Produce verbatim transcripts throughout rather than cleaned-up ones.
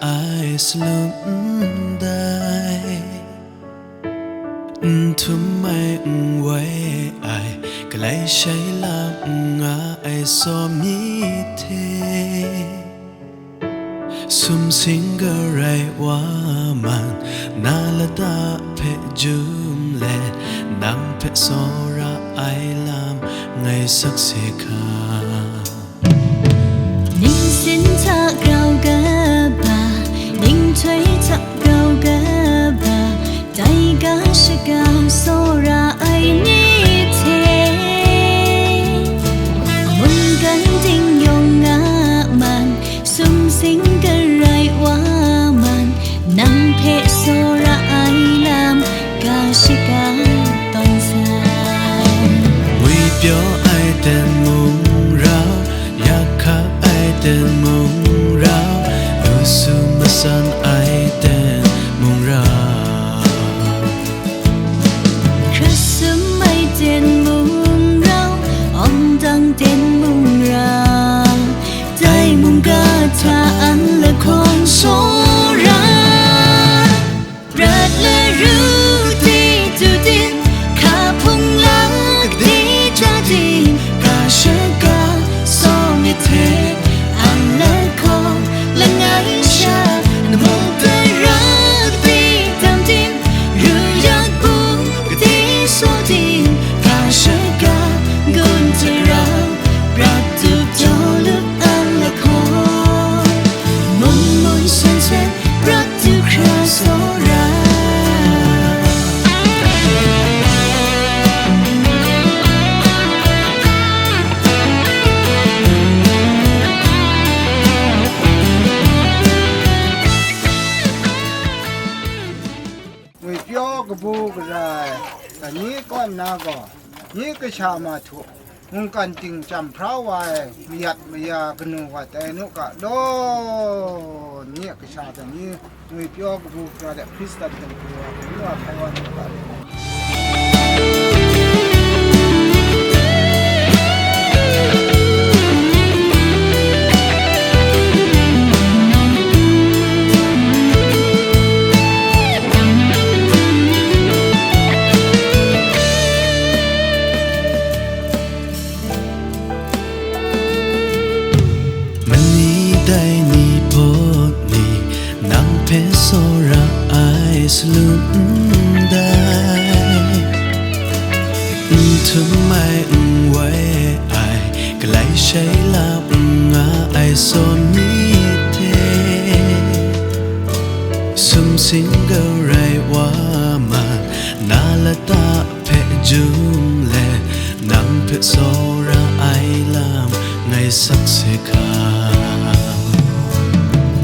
ai salum ndai, n htum ai, n wai ai, galai shai lam n nga ai sawm ni hte, sumsing garai wa man, na lata hpe jum let, nang hpe tsawra ai lam ngai sak se hka. Ningsin hta grau kaba, ninghtoi hta grau kaba, dai ga shaga tsawra ai ni hte, mungkan ding yawng nga man, sumsing garai wa man, nang hpe tsawra ai lam ga shaga tawn sai. Ngwipyaw ai ten mung rau, yak hkak ai ten mung rau, lusu masan ai ten mung rau, hkra sum ai ten mung rau, awng dang ten mung rau, dai mungga hta an lahkawng tsawra. Prat laru di tu din, hka hpung la di ja din, ga shaga tsawm myit hte, an lahkawng langai sha, na mung tara di tam din, ru yak bung di saw din, ga shaga gun hte rau, prat tup jaw lup an lahkawng, mun mun sen sen, prat du hkra tsawra. Ngwipyaw kabu gara ai, dai ni kaw nna gaw, nye kasha ma htu, mungkan ting chyam hpra wa ai, mayat maya kanu wa tai nu ga law, nye kasha dai ni, ngwipyaw kabu gara de Hkristan hte matu wa, kanu wa hkai wa nu ga law. Mani dai ni hpawt ni, nang hpe tsawra ai salum ndai, n htum ai, n wai ai, galai shai lam n nga ai sawm ni hte, sumsing garai wa man, na lata hpe jum let, nang hpe tsawra ai lam ngai sak se hka.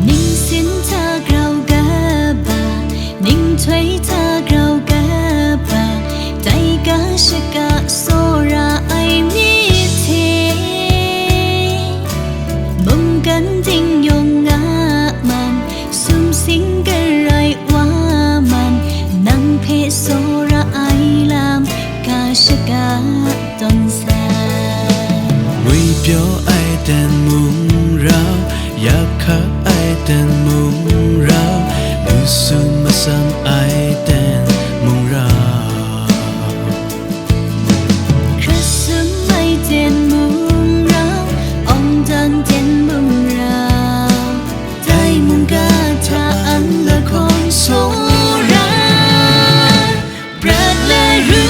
Ningsin hta grau kaba, ninghtoi hta grau kaba, dai ga shaga tsawra ai myit hte, mungkan ding yawng nga man, sumsing garai wa man, nang hpe tsawra ai lam ga shaga tawn sai. Ngwipyaw ai ten mung rau, yak hkak ai ten mung rau, lusu masan ai ten mung rau, hkra sum ai ten mung rau, awng dang ten mung rau, dai mungga hta an lahkawng tsawra. Prat laru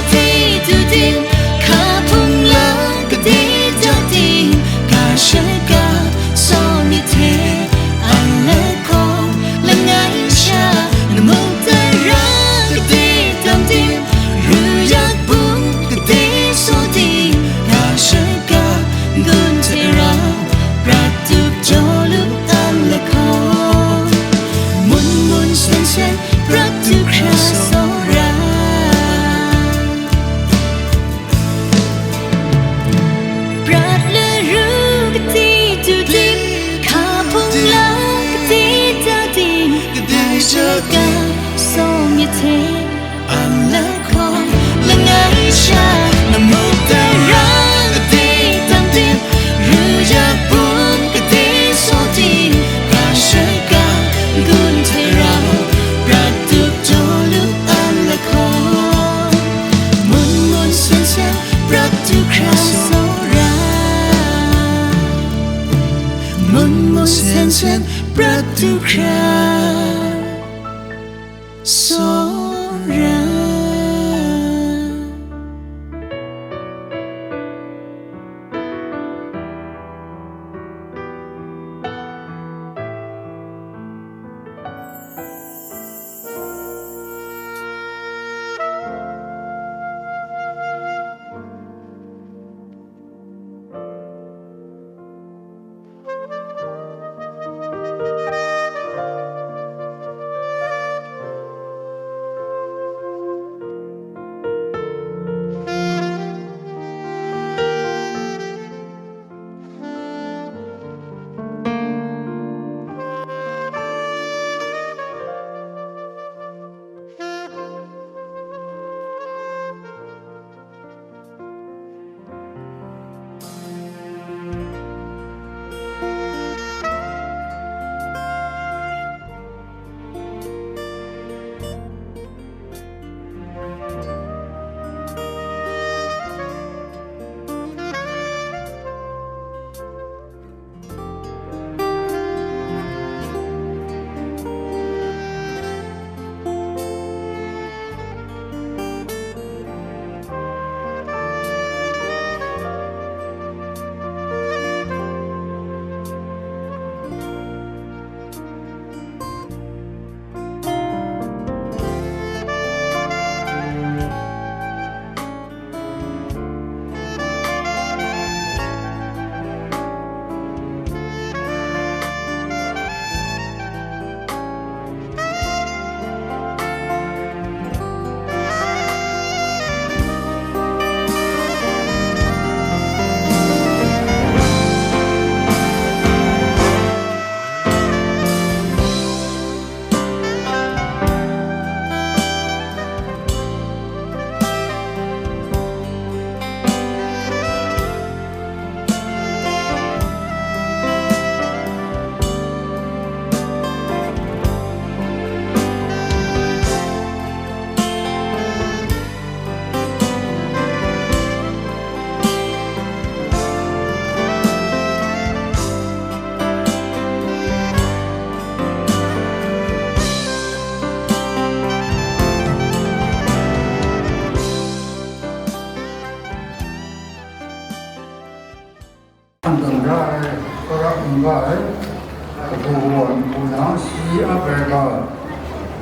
hte tu din, hka hpung la gade ja din, ga shaga tsawm myit hte, an lahkawng langai sha, Hkra Tsawra. Hkam dang ra ai, tsawra hkungga ai, kabu kawa npu na shi ap ai ga,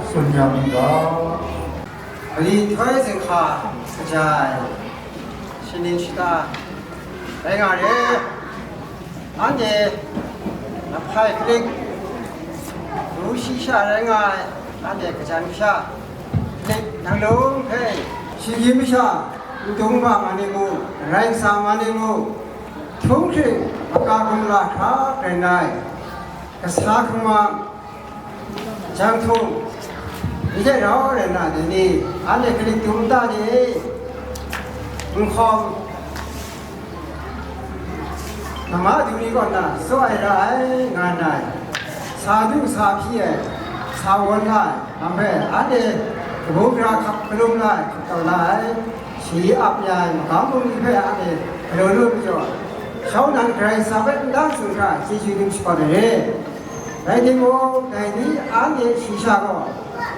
tsun ya mu ga. Mali nhtoi zinghka kaja ai, shaning shata rai nga re. Anhte lahpai hkalik, ru shi sha rai nga ai, anhte kajan kasha hkalik, nang lung hpe, shinggyim masha, ndung ma ma ni mu, rai kasa ma ni mu, htunghking maka gumla hkra rai nna, kasa hkungmang, janghtung, ndai rau rai nna, dai ni, anhte hkalik dum nta ni e, nhkawm, nama du ni kaw na tsaw ai ra ai, nga nngai. Sa du, sa hpyi ai, sa wan la ai, nang hpe anhte kabu gara hkap kalum la ai, hkap kau la ai, shayi ap ya ai magam bungli hpe anhte galaw lu majaw, shau nan Karai Kasang hpe n dan tsun hkra chyeju dum shagun ai re. Rai timung, dai ni anhte shayi sha gaw,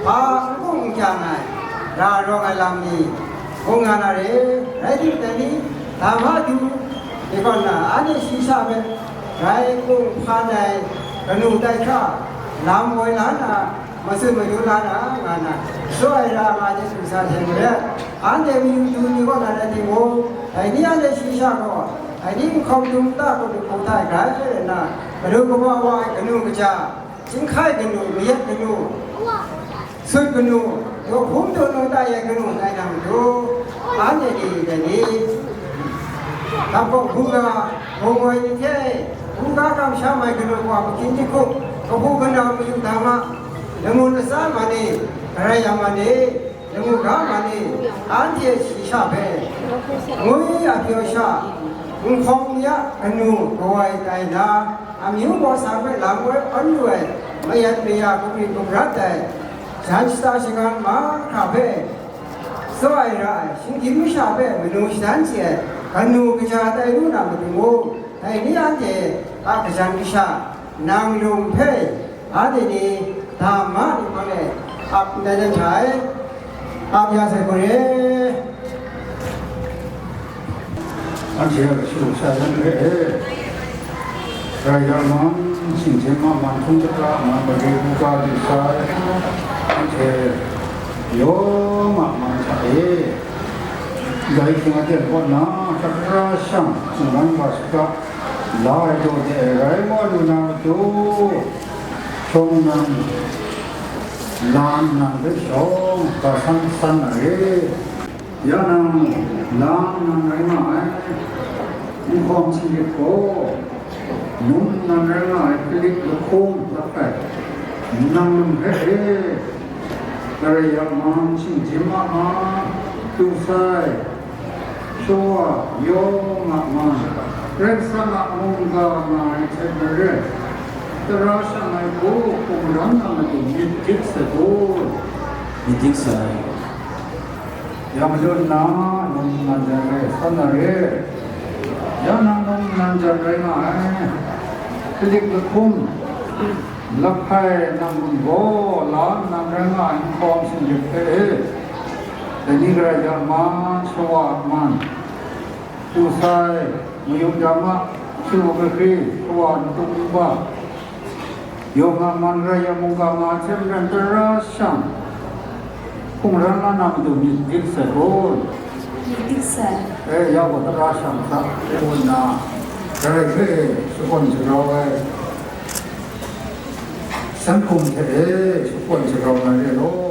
hpa n gung n kyang ai, ra rawng ai lam ni, gung nga na re. Rai timung, dai ni, dama du ni kaw na, anhte shayi sha hpe, rai gung hpan ai kanu tai hkra, lam woi la na, matsun madu la na, nga na, tsaw ai ra nga ai hte du sa hte maren, anhte mayu du ni kaw na rai timung, dai ni anhte shayi sha gaw, dai ni nhkawm dum nta kaw du hkau hta ai grai rai nna, galaw kaba wa ai kanu kaja, chyinghkai kanu, mayat kanu, sut kanu, daw hpung daw naw ta ya kanu tai na matu, anhte ni dai ni, gap kaw hkungga, hpung woi ni hte, hkungga kamsham ai kanu wa mahkyin jahkup, kahpu kana mayu dama, lamu latsa ma ni, garai ya ma ni, lamu ga ma ni, anhte shayi sha hpe, ngwi a pyaw sha, nhkawm ya kanu kawai tai na, amyu baw sa hpe lam woi awn lu ai, mayat maya gumri gumrat ai, jan shata shagan mahkra hpe, tsaw ai ra ai, shinggyim masha hpe manu shadan chye ai, kanu kaja tai lu na matu mung, dai ni anhte a kajan kasha, nang lung hpe, Anhte ni dama ni hpang e ap ndai dan hta e, ap ya sai gaw re. Anhte a kashu kasha yan re e, Karai Yawman, shinggyim a man htung shapra a man, mare hku ga du sai, anhte yawng a man hta e, dai hkying aten kaw na, tara shang hkungran ga shaka la ai daw de ai rai wa lu na matu, shawng nnan, la nnan hpe shawng ga san san na re. Ya nang, la nnan rai nga ai, n hkawm htingrit gaw, num nnan rai nga ai hkalik lahkum lahkai, nang num hpe re, Karai Yawman, shinggyim a man, du sai, shawa yawng a man, Karai Kasang a mungga nga ai hte maren, tara shang ai hku hkungran a matu myit dik sai kun. Myit dik sai. Ya majaw nna, num nnan jan rai, san na re. Ya nang num nnan jan rai nga ai. Hkalik lahkum, lahkai nang gun gaw, la nnan rai nga ai, n hkawm htingrit hpe e. Dai ni rai ya man, shawa a man, du sai, mayu dam a, shu mahkri, shawa n tuk n ba, yawng a man rai ya mungga nga hte maren tara shang hkungran la na matu myit dik sai kun. Myit dik sai. E, ya gaw tara shang hta e nna, Karai hpe shakawn shagrau ai, san hkum hte e shakawn shagrau na re law.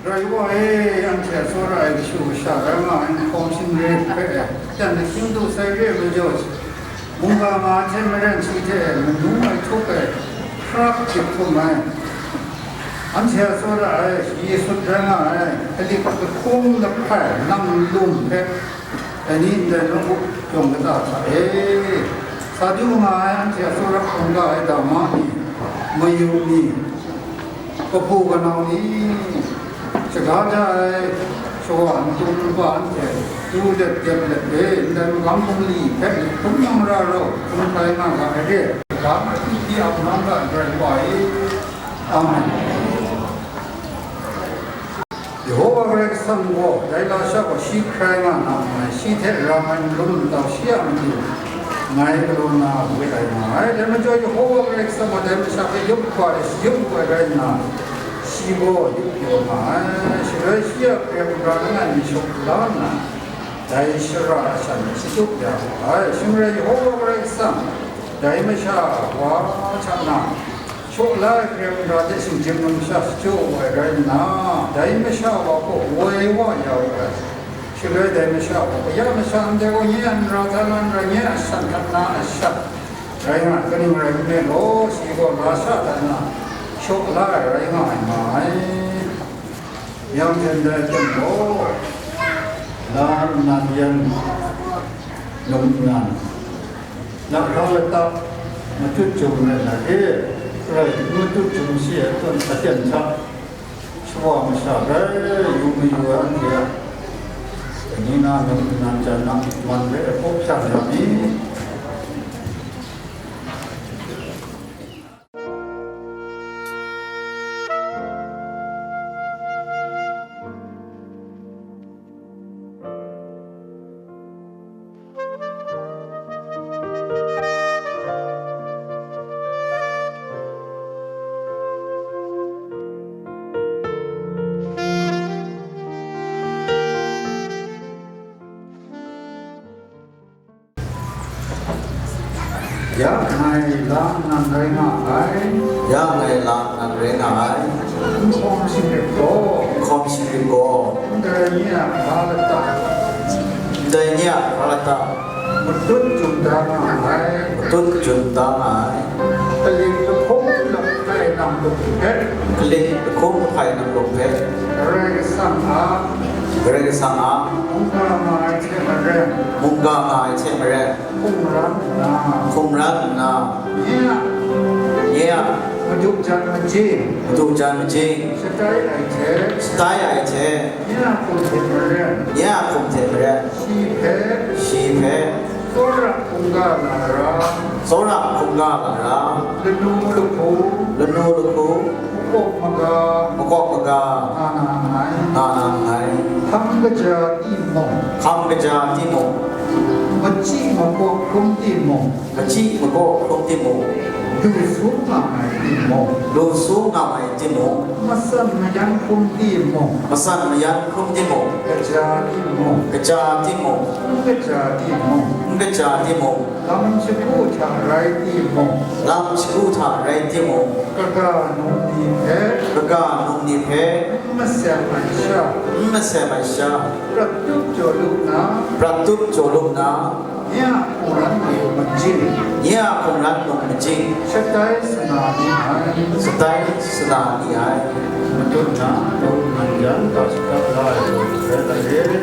Rai wa e, anhte a tsawra ai kashu kasha rai nga ai, n hkawm htingrit hpe e, jan ahkying du sai re ai majaw, mungga nga hte maren shi hte manu ai htup e, hprap jip htum ai. Anhte a tsawra ai, Yesu rai nga ai, hkalik lahkum lahkai, nang lum hpe, dai ni ndai nawku yawng kata hta e, sa du nga ai anhte a tsawra hkungga ai dama ni, mayu ni, kahpu kanau ni, shaga ja ai shawa n tum n pa anhte du let dep let e, ndai magam bungli hpe myit hkrum nang ra rau, hkrum hkrai nga ga ai re, ga mahkri di ap nang ga ai rai wa e. Amen. Yehova Karai Kasang gaw dai lasha gaw shi hkrai nga na nngai, shi hte ram ai nlum ntau shi a matu ngai galaw na we ai nga ai. Dai majaw Yehova Karai Kasang gaw dai masha hpe yup hkwa ai, shayup wu ai rai nna, shi gaw yup pyaw nga ai. Shaloi shi a hkre hkra langai mi shawk la nna, dai shara ashan shatup ya wu ai. Shing rai Yehova Karai Kasang dai masha wa hta na, shaw la ai hkre hkra hte shinggyim numsha shachyaw wu ai rai nna, dai masha wa gaw woi wa ya wu ai. Shaloi dai masha gaw, kaya masha ndai gaw nye a nra hta na nra, nye a shan hta na a shan rai nga ai, kaning rai nme law, shi gaw lasha hta na shaw la ai rai nga ai ma ai. Yang hten dai hten gaw, la nnan yan num nnan, lahkra lata matut jum rai na re, rai matut jum shi ai tawn aten hta, shawa masha rai yu mayu ai anhte a, dai ni na num nnan jan na man re ai hpaw hpyan ya mi. Ya ngai la nnan rai nga ai. Ya ngai la nnan rai nga ai. Nhkawm shingkip gaw. Nhkawm shingkip gaw. Ndai ni a hpa lata. Ndai ni a hpa lata. Matut jum da nga ai. Matut jum da nga ai. Kaling lahkung lahkai nang lung hpe. Kaling lahkung lahkai nang lung hpe. Karai Kasang a. Karai Kasang a. Mungga nga ai hte maren. Mungga nga ai hte maren. Hkungran nna. Hkungran nna. Nye a. Nye a. Madu jan majing. Madu jan majing. Shatai ai hte. Shatai ai hte. Nye a hkum hte maren. Nye a hkum hte maren. Shi hpe. Shi hpe. Tsawra hkungga lara. Tsawra hkungga lara. Lanu lahku. Lanu lahku. Makawp maga. Makawp maga. Nga na nngai. Nga na nngai. Hkam kaja timung. Hkam kaja timung. Machyi makawp hkrum timung. Machyi makawp hkrum timung. Lu su nga ai timung. Lu su nga ai timung. Matsan mayan hkrum timung. Matsan mayan hkrum timung. Kaja timung. Kaja timung. N kaja timung. N kaja timung. Lam shagu hta rai timung. Lam shagu hta rai timung. Kaga num ni hpe. Kaga num ni hpe. N masem ai sha. N masem ai sha. Prat tup jaw lu nna. Prat tup jaw lu nna. Nye a hkungran num majing. Nye a hkungran num majing. Shatai sana ni ai. Shatai sana ni ai. Matut na, num nnan yan, ga shaka la ai, rai ai re.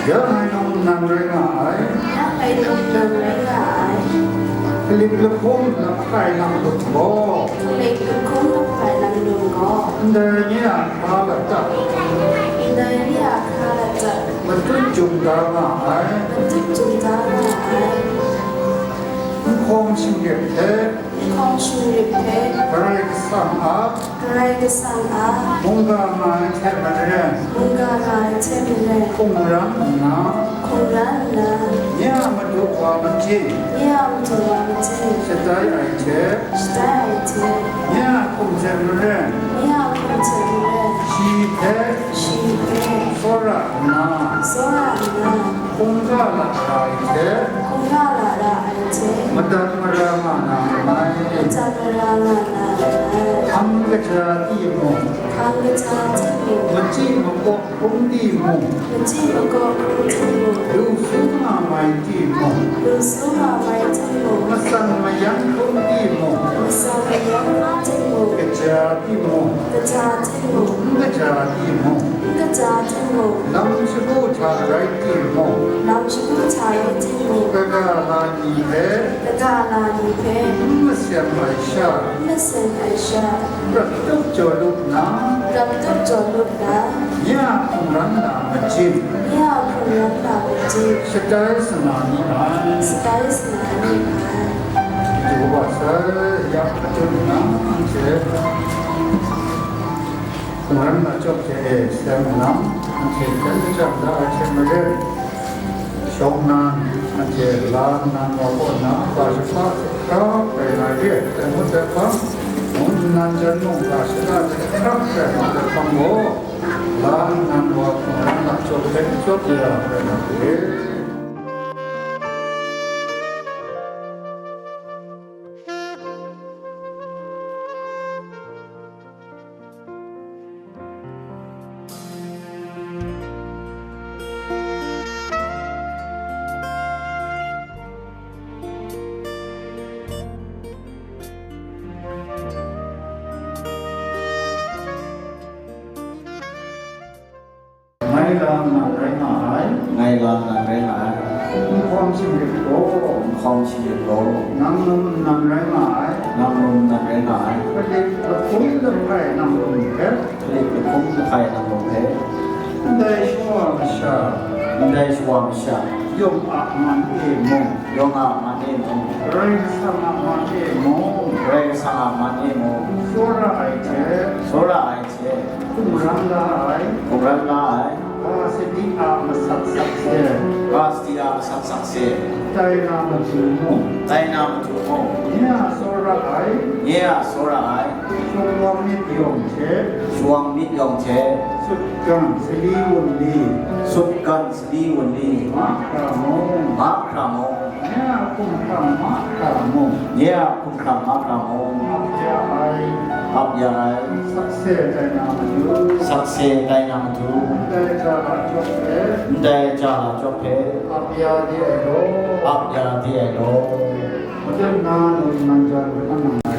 Ya ngai num nnan rai nga ai. Ya ngai num nnan rai nga ai. Kalip lahkung lahkai nang lung gaw. Kalip lahkung lahkai nang lung gaw. Ndai nye a hka lata. Ndai nye a hka lata. Matut jum da nga ai. Matut jum da nga ai. Nhkawm shinggyep hte. Nhkawm shinggyep hte. Karai Kasang a. Karai Kasang a. Mungga nga ai hte maren. Mungga nga ai hte maren. Hkungran nna. Hkungran nna. Nye a madu wa majing. Nye a madu wa majing. Shatai ai hte. Shatai ai hte. Nye a hkum hte maren. Nye a hkum hte maren. Shi hpe. Shi hpe. Tsawra nna. Tsawra nna. Hkungga lara ai hte. Hkungga lara ai hte. Madat mara nga na nngai. Madat mara nga na nngai. Hkam kaja timung. Hkam kaja timung. Machyi makawp hkrum timung. Machyi makawp hkrum timung. Lu su nga mai timung. Lu su nga mai timung. Matsan mayan hkrum timung. Matsan mayan hkrum timung. Kaja timung. Kaja timung. N kaja timung. N kaja timung. Lam shagu hta rai timung. Lam shagu hta rai timung. Kaga la ni hpe. Kaga la ni hpe. N masem ai sha. N masem ai sha. Prat tup jaw lu nna. Prat tup jaw lu nna. Nye a hkungran na majing. Nye a hkungran na majing. Shatai sana ni ai. Shatai sana ni ai. Chyeju kaba sai, ya, a chun nna, anhte hkungran na chyawm hte e, seng nna, anhte hkyen lachyang da ai hte maren, shawng nnan, anhte la nnan wa kaw nna, ga shahpa hkrap rai na re ai, dai mung dai hpang, mung nnan jan mung ga shada hte hkrap rai na dai hpang gaw, la nnan wa hkungran na chyawm hte chyawm ya rai na re. Ngai lam nan rai nga ai. Ngai lam nan rai nga ai. Nhkawm shingrit gaw. Nhkawm shingrit gaw. Nang num nan rai nga ai. Nang num nan rai nga ai. Hpalit lahkum lahpai nang num hpe. Hpalit lahkum lahpai nang num hpe. Ndai shawa masha. Ndai shawa masha. Yawng a man e mung. Yawng a man e mung. Karai Kasang a man e mung. Karai Kasang a man e mung. Tsawra ai hte. Tsawra ai hte. Hkungran la ai. Hkungran la ai. Ga sadi a masat sakse. Ga sadi a masat sakse. Tai na matu mung. Tai na matu mung. Nye a tsawra ai. Nye a tsawra ai. Shawang myit yawng hte. Shawang myit yawng hte. Sutgan sali wunli. Sutgan sali wunli. Mahkra mung. Mahkra mung. Nye a hkumhkrang mahkra mung. Nye a hkumhkrang mahkra mung. Ap ya ai. Ap ya ai. Sakse tai na matu. Sakse tai na matu. Ndai ja la jawk hpe. Ndai ja la jawk hpe. Ap ya de ai law. Ap ya de ai law. Madat na num nan jan hkan nang ai.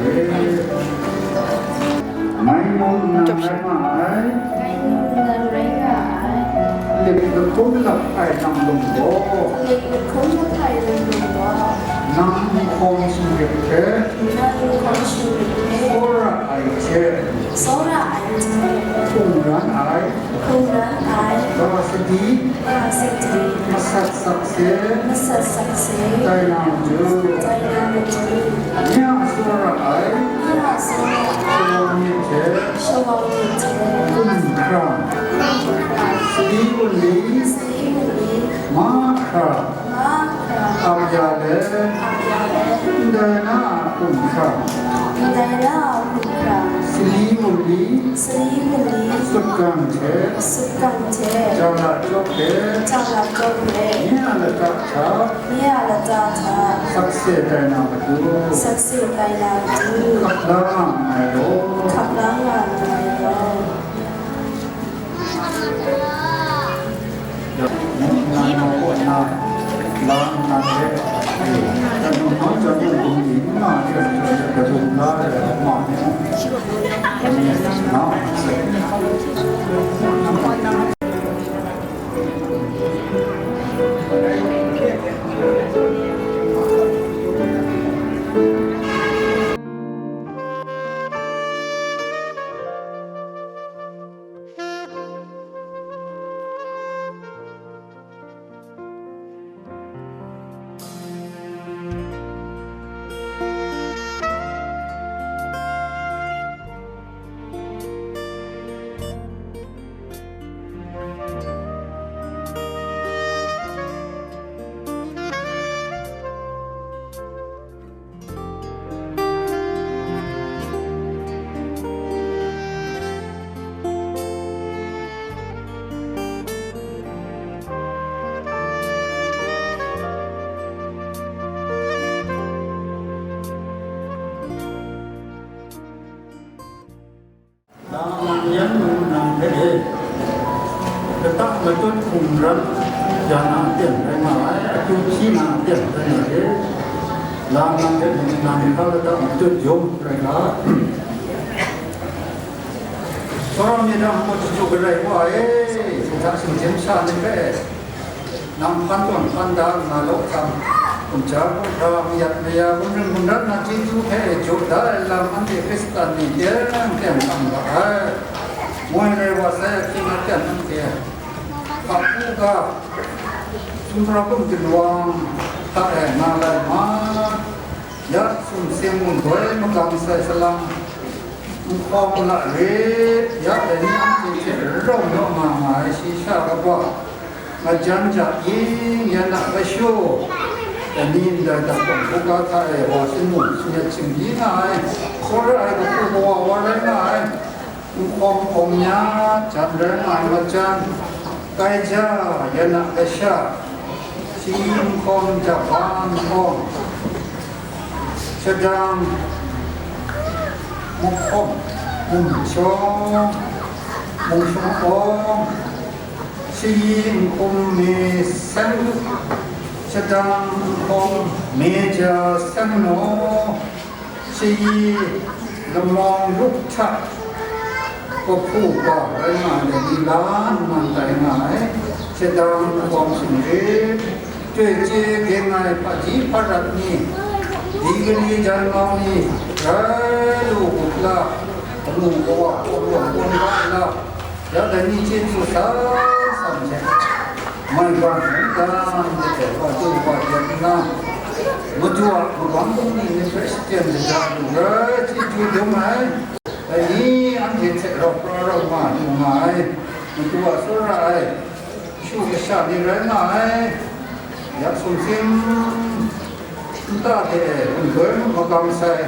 Ngai num nan rai nga ai. Ngai num nan rai nga ai. Lik lahkum lahpai nang lung gaw. Lik lahkum lahpai nang lung gaw. Nang nhkawm shingrit hpe. Nang nhkawm shingrit hpe. Tsawra ai hte. Tsawra ai hte. Hkungran ai. Hkungran ai. Ga sadi. Ga sadi. Masat sakse. Masat sakse. Tai na matu. Tai na matu. Nye a tsawra ai. Nye a tsawra ai. Shawang myit hte. Shawang myit hte. Hkumhkrang. Hkumhkrang. Sadi wunli. Sadi wunli. Mahkra. Mahkra. Ap ya let. Ap ya let. Ndai na a hkumhkrang. Ndai na a hkumhkrang. Sali wunli. Sali wunli. Sutgan hte. Sutgan hte. Ja la jawk hpe. Ja la jawk hpe. Nye a lata hta. Nye a lata hta. Sakse tai na matu. Sakse tai na matu. Hkap la nga nngai law. Hkap la nga nngai law. Lama yan nu nang hpe e, lata matut hkungran ya na aten rai nga ai, akyu hpyi na aten rai nga ai. Lama yan nu nang hpe lata matut yawng rai nga ai. Tsawra myit a ngu chyu garai wa e, hta shinggyim sha ni hpe, nang hpan tawn hpan da nga law hkam, gumja gumhpraw, mayat maya, gumring gumrat na chyeju hpe jaw da ai lam anhte Hkristan ni teng teng hkam ga ai. Moi rai wa sai ahkying aten anhte hpapu ga, sumra kum ginwang hta e nga lai ma, ya sumsing mung doi magang sai salang, nhkawm la re, ya dai ni anhte hte rau naw nga nga ai shi sha kaba, ngajan ja yin yan a kashu, dai ni ndai dang kawng hkungga hta e wa shangun shangyet shingbyi nga ai, hkawra ai kapu kawa wa rai nga ai, nhkawm hkawm ya jan rai nga ai majan, kaija yan a kasha, shi nhkawm, jaba nhkawm, shadang, muhkawm, mungshawng, mungshawng awng, shayi nhkum mi seng, shadang nhkum mi ja seng naw, Shayi lamawng lup hta kahpu ga rai nga ai ni lan man tai nga ai, shadang makawm shingrip, Chyoi chye geng ai hpaji hparat ni, di kali jan mau ni, rai lu gup la, amu kawa, amu kawa la, ya dai ni chyeju san san hte, mai bang mungdan de wa du wa jan nna, Madu a magam bungli ni hpe shachyen shaja lu rai, chyeju dum ai, dai ni anhte hte rau pra rau nga lu nga ai, Madu a tsawra ai, Kashu kasha ni rai nga ai, ya sumsing nta hte e, n-, goi magam sai,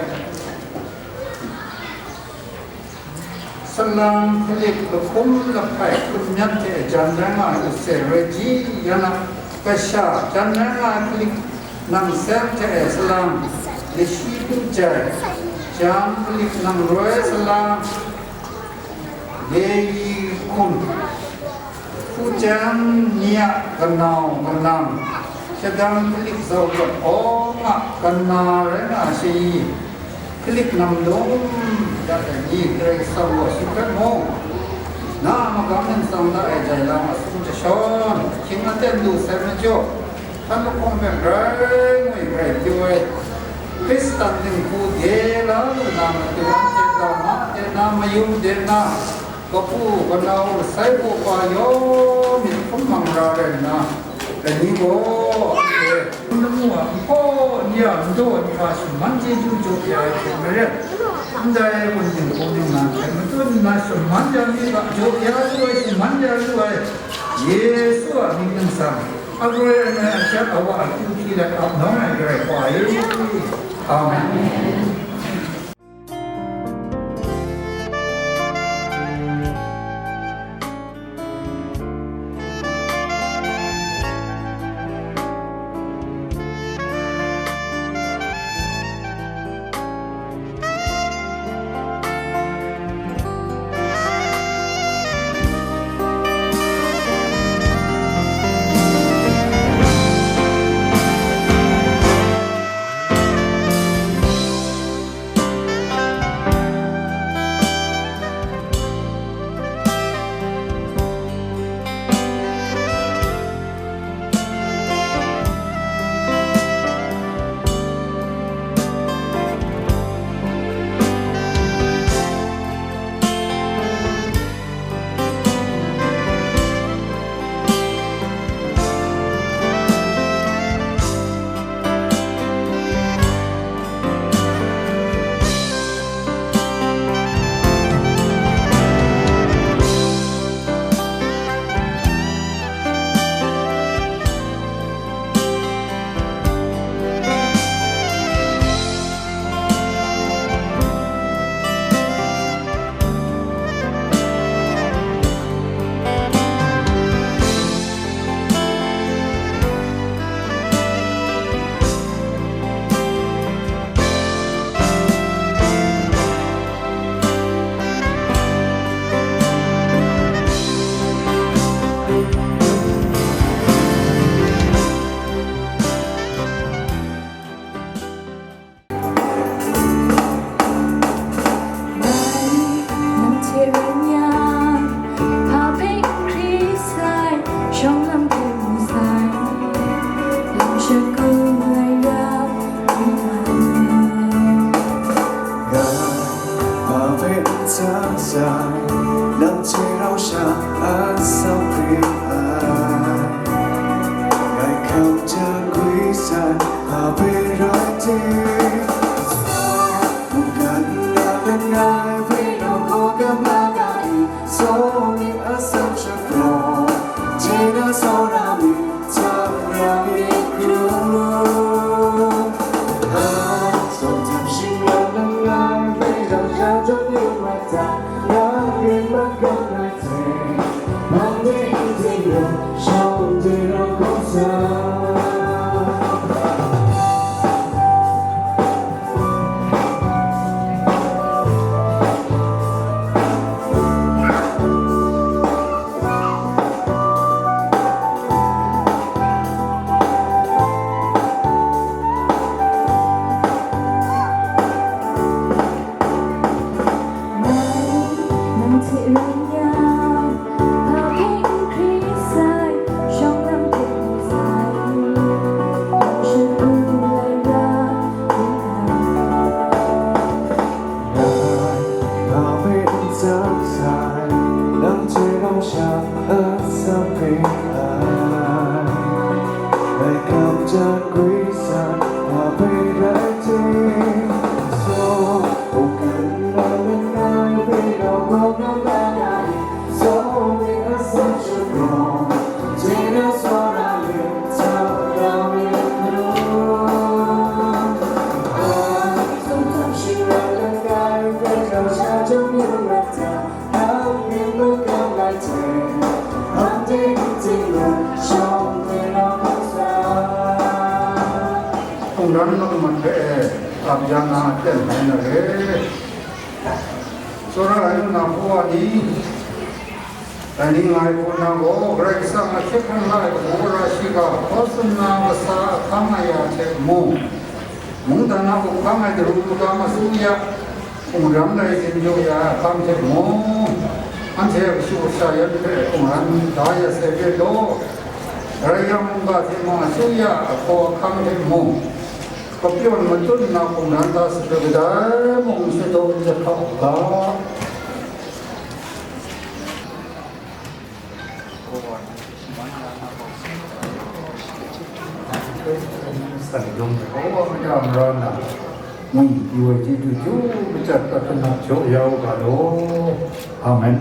salang hkalik lahkum lahpai hkun myat hte jan rai nga ai use, Roi ji yan a kasha, jan rai nga ai hkalik nang seng hte e, salang lashi hpung jai, jan hkalik nang roi salang, Leyi hkum, hku chyang ni a kanau kanang, shadang hkalik zau rawt awng a kana rai nga ai shayi, hkalik nam dum ya ai ni, Karai Kasang gaw shi hkrat mu. Na a magam ningsang da ai jai lam a sung jashawn, ahkying aten lu sai majaw, hkan lahkawng hpe grai ngwi grai pyaw ai, Hkristan dinghku de la lu na matu anhte ga ma de na, mayum de na, kapu kanau sai baw pa yawng myit hkum mang ra rai nna, dai ni gaw anhte lamu a nhpaw n ya, n daw n hkra shaman chyeju jaw ya ai hte maren, ndai gun dinghku ningnan hte matut nna shaman ya mi ga, jaw ya lu ai, shaman ya lu ai, Yesu a mying ningsang, a roi ai, a shat a wa a kyu hpyi let ap nawng ai Karai Wa e. Amen. Nang hte rai yang, hpa hpe n hkri sai, shawng lam hpe mu sai, lam shagu ai ya, Ngai hpa hpe n tsan sai, nang hte rau sha a sau hkring ai. Ngai hkam jan gwi sai, hpa hpe rai ting. Mungkan na langai hpe nawku ga ma ga i, tsawmying a sau shapraw, jena tsawra mi, tsawra mi hkrum. Ai, tsawm htam shingran langai hpe, lam sha jawng yu mat ta, nang rin mat kau ngai hte, bang de n ting gaw, shawng de rau kau sa. Hkungran makmat hpe e, ap ya na, ten ai na re. Tsawra ai ngu na hpaw wa ni, dai ni nga ai hku na gaw, Karai Kasang a hkye hkrang la ai hku ra shiga, hkaw tsun na masa ahkang ai ya hte mung, mungdan a hku hkang ai daru magam asu ya, hkungran lai ginjaw ya ai ahkang hte mung, anhte a kashu kasha yan hpe hkungran da ya sai hpe law, Karai Kasang mungga hte mung asu ya ahkaw ahkang hte mung, kapyawn matut nna hkungran da sape kadai mung shadaw n jahkap u ga. San dum hkau wa mada mara na, ngu pyi wa chyeju chyeju madat hkrat hkrat na jaw ya u ga law. Amen.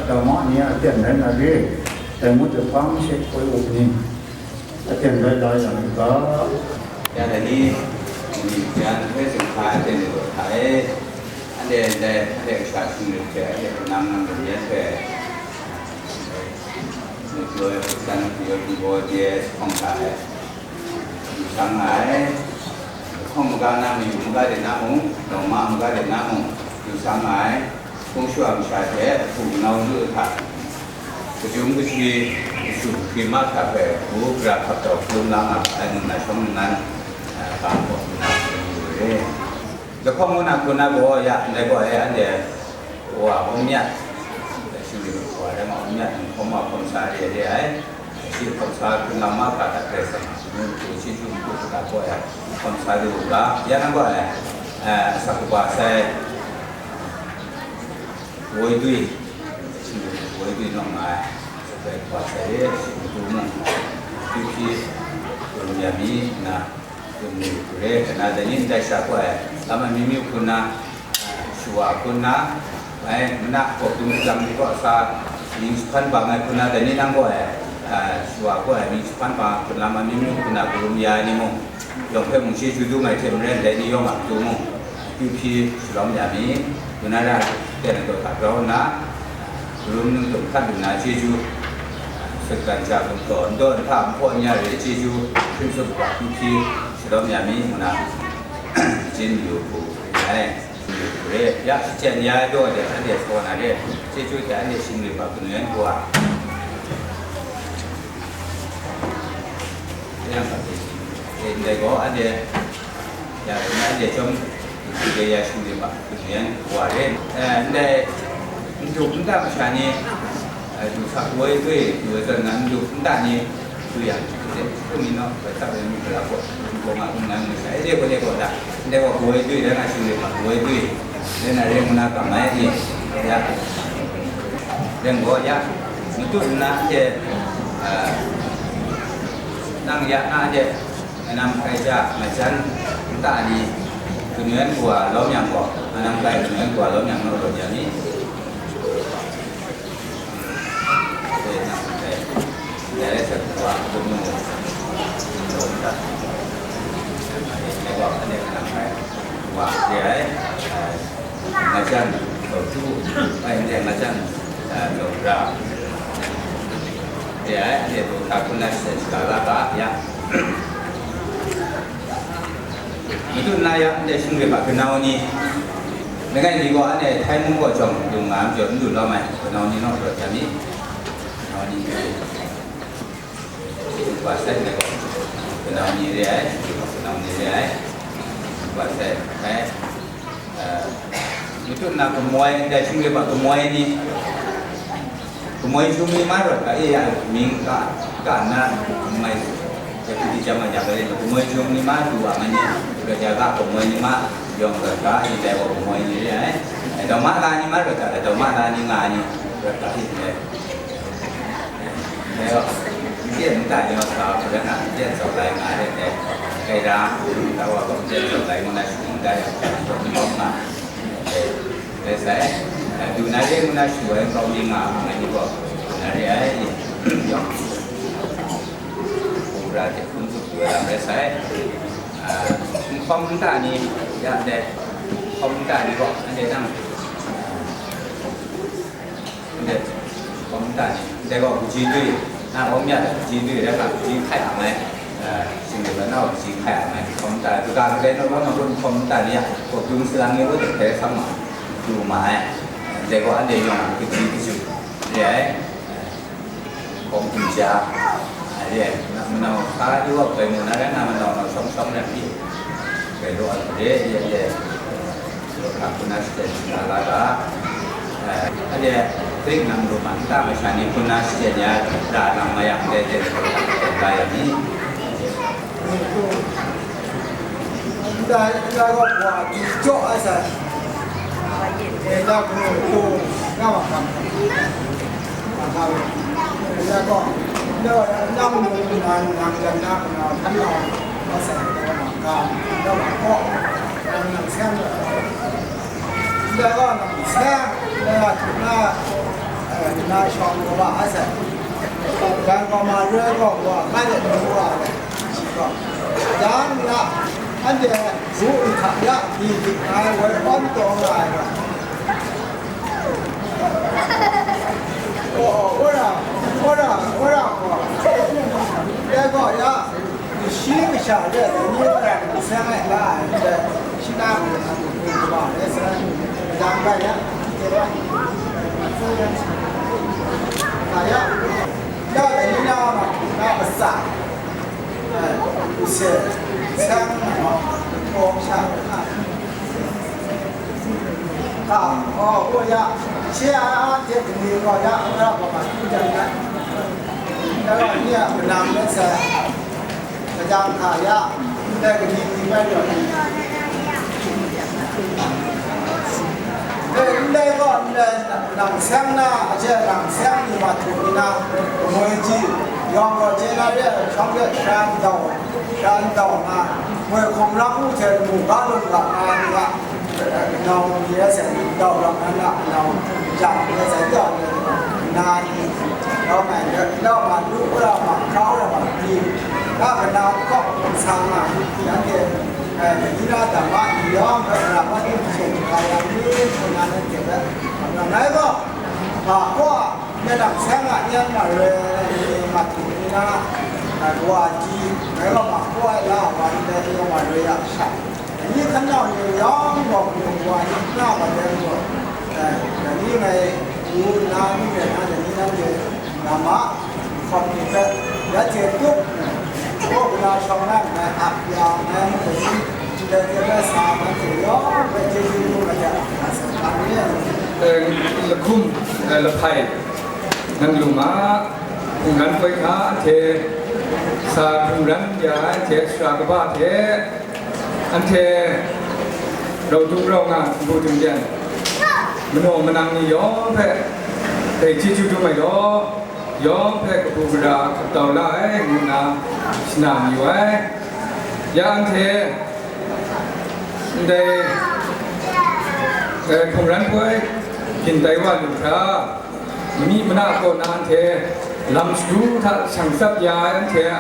Dama ni a aten rai na re, dai ngut jahpang she koi up ni, aten rai la yang u ga. Ya dai ni, ni jan hpe zunghka aten lu hta e, anhte ndai, anhte kasha htingnu hte, anhte kanang nang lam yan hpe, ni pyaw ai hput san, pyaw ai hpung gaw de, hpawng hta e. Yu sang nga ai. Lahkawng maga na mung, yu maga de na mung, dawma maga de na mung, yu sang nga ai. Hpung shawa masha hte hpung nau lu hta, kajum kajwi, kashu kahkri mahkra hpe, ngu gara hkap tau hkrum la nga ai, ngu na shawng nnan, eh, ga hpaw nna hkrum lu re. Lahkawng ngu na hku na gaw, ya ndai gaw e, anhte wa hkawm myat, shingli wa rai ma hkawm myat, hkawm wa hkawm sa re re ai. Shi hkawm sa hkun lam mahkra hta Karai Kasang a matu chyeju matu hkra gaw e, hkawm sa lu u ga, ya nang gaw e, eh, asak kaba sai, woi dwi, shi woi dwi nawng nga ai, asak kaba sai re, shi matu mung, dwi hpyi, lum ya mi nna, Dum ni hku re, dai na dai ni ndai sha gaw e, lam amyu myu hku na, shawa hku na, ai, mana hkawk dum lam ni kaw sa, mying jahpan bang ai hku na, dai ni nang gaw e, shawa gaw e, mying jahpan bang ai hku na, lam amyu myu hku na, karum ya ai ni mung, yawng hpe mung chyeju dum ai hte maren, dai ni yawng a matu mung, akyu hpyi shalawm ya mi, hku na ra, ten ai daw hta grau nna, Karum ningtum hkat lu na chyeju, sutgan ja gumhpraw, n daw n hta, n hpaw n ya re ai chyeju, hpring tsup hkra hpyi hpyi, shalawm ya mi, ngu na, jin yu hku re ai. Yu hku re, ya shachyen ya ai daw de, anhte sa na re, chyeju hte anhte shingri hpa kanu yan hku a. Yang hpa hte shi, e, ndai gaw, anhte, ya, anhte chyawm, Ndai ya shingde ma, yan wa re. Eh, ndai, n dup n ta masha ni, eh, du sa kawoi doi, du ai zawn nan n dup n ta ni, du yang, hkum ni naw, bai tap ai mi hkra gaw, n gaw nga, n nga, n nga, e de gaw de gaw da, ndai gaw kawoi doi, rai nga shingde ma, kawoi doi, rai na rai ngu na kam ai ni, ya, rai gaw ya, matut nna de, eh, nang ya na de, Nang kai ja, majan nta ni, kanu yan hku a lawm yang gaw, nang kai kanu yan hku a lawm yang naw rawt ya mi? Dai rai sa, wa, kanu, lawm ta. Dai gaw, ane nang kai, wa, de ai, majan, tau tu, ai, dai majan, tau ra. De ai, ane, tau ta, kun na, sa, sa, la, ka, ya. Matut nna ya, anhte shingri hpa kanau ni, langai mi gaw anhte htai mung gaw jawng dung nga ai majaw, n lu lawm ai, kanau ni naw rawt ya mi, kanau ni, wa sai, kanau ni re ai, kanau ni re ai, wa sai, ai. Eh, matut nna kamoi, ndai shingri hpa kamoi ni, kamoi jum ni ma rawt ga, e ya, mying ka, ka nna, mai, ya, hpyi di chyam ai yang, kamoi jum ni ma du wa ma ni, rawt ya ga, kamoi ni ma yawng rawt ga, e dai wa kamoi ni re ai. Eh, dauma la ni ma rawt ga, dauma la ni nga ni rawt ga, e dai. Dai gaw, n tyen n ta ni wa sa, hkra na n tyen tsawt lai nga re, dai, kai ra, ta wa gaw n tyen tsawt lai ngu na shing da yang, n bawm nga, dai, dai sai, du na re ngu na shu ai nkau mi nga, nga ni gaw, du na re ai, yawng, hkra hte hpun tsup Rai sai, ah, nhtawm nta ni, ya de, nhtawm nta ni gaw, anhte nang, anhte nhtawm nta ni, anhte gaw kaji dui, na gaw mya de kaji dui, rai hpa kaji hkai ang ai, ah, shinglet lanau kaji hkai ang ai, nhtawm nta, kaga kadai naw law na gun nhtawm nta ni a, kaw dung salang ni gaw de hpe sang ma, du ma ai, anhte gaw anhte yawng kaji kaju re ai. Hkawm hkum ja, a re, nang manau hka di wa bai mu na rai na, manau nau shawng shawng rai pyi, bai law ai hte, ye ye, law hka hpun na shaten shaga la ga, eh, a re, Grik nang lu ma nta masha ni hpun na shaten ya, da nang ma yang, de de, law hka hpun la yang ni. Ndai, ndai gaw wa di jaw ai sai. E, na hpung lu tu nga ma hkam. Ma hkam. Ndai gaw, ndai gaw, nang lu nnan, nang jan na, na hkan nau, ma sai, ma hkam. Ndai gaw, nang nang seng, ndai gaw, nang seng, ndai gaw, na, e, na shawng gaw wa ai sai. Jan gaw ma re gaw wa, ngai de nu wa. Shi gaw, dang na, anhte bu nhta ya, di dik ai, woi awn taw nga ai ga. Oh, oh, wora, wora, wora gaw, dai gaw ya, shi masha de, ni wora, seng ai la ai, dai, shi na, ni na, ni ba, dai, seng ai, dang ga ya, ga ya, ya, ni na, ma, na, masa. Use, seng nna, hpaw sha nna, ka, hpaw, hpaw ya, she a, a, hte kani gaw ya, a, a, hpaw ma, htu jan ai. Dai gaw, ni a, manang let sai, kajang hka ya, ndai kani ni bai taw ni. E, ndai gaw, ndai nang seng na, a, je nang seng ni ma htu ni na, ngu ai ji, yawng gaw je na re ai, shawng de, shan dau. Shan dau nga, moi hkum rang u hte mu ga lung ga nga ni a, kanau ni a sai, dau rang nga na, kanau jang ni a sai, dau ni na ni, dau mai, dau ma, lu ra ma, kau ra ma, ni, na kanau kawk sa nga, yang ke, eh, ni na dam ma, ni yawng, eh, ra ma, ni chen ka yang ni, na na ke, na na gaw, ma, kwa, Nang seng a yan ma re, ma htu ni na, a, wa ji, ngai gaw ma hkaw ai la wa ndai ni gaw ma re ya sha. Ni hkan nau ni yawng gaw, wa ni na ma dai gaw, e, dai ni ngai wu nna ni re na, dai ni nanhte na ma, hkawm ni hpe, ya hte tup, kaw na shawng na ngai ap ya, ngai dai ni, ndai hte bai sa, nanhte yawng hpe chyeju ngu ga hte, a, sa hkam ni. E, lahkum, e, lahpai. Nang lu ma, hkungran poi hta anhte sa hkungran ya ai hte sara kaba hte, anhte rau dung rau nga htingbu htingden, manaw manang ni yawng hpe dai chyeju dum ai law, yawng hpe kabu gara hkap tau la ai, ngu nna shana mayu ai. Ya anhte ndai, eh, hkungran poi byin tai wa lu hkra, mani mana kaw na anhte lam shagu hta shang tsap ya ai anhte a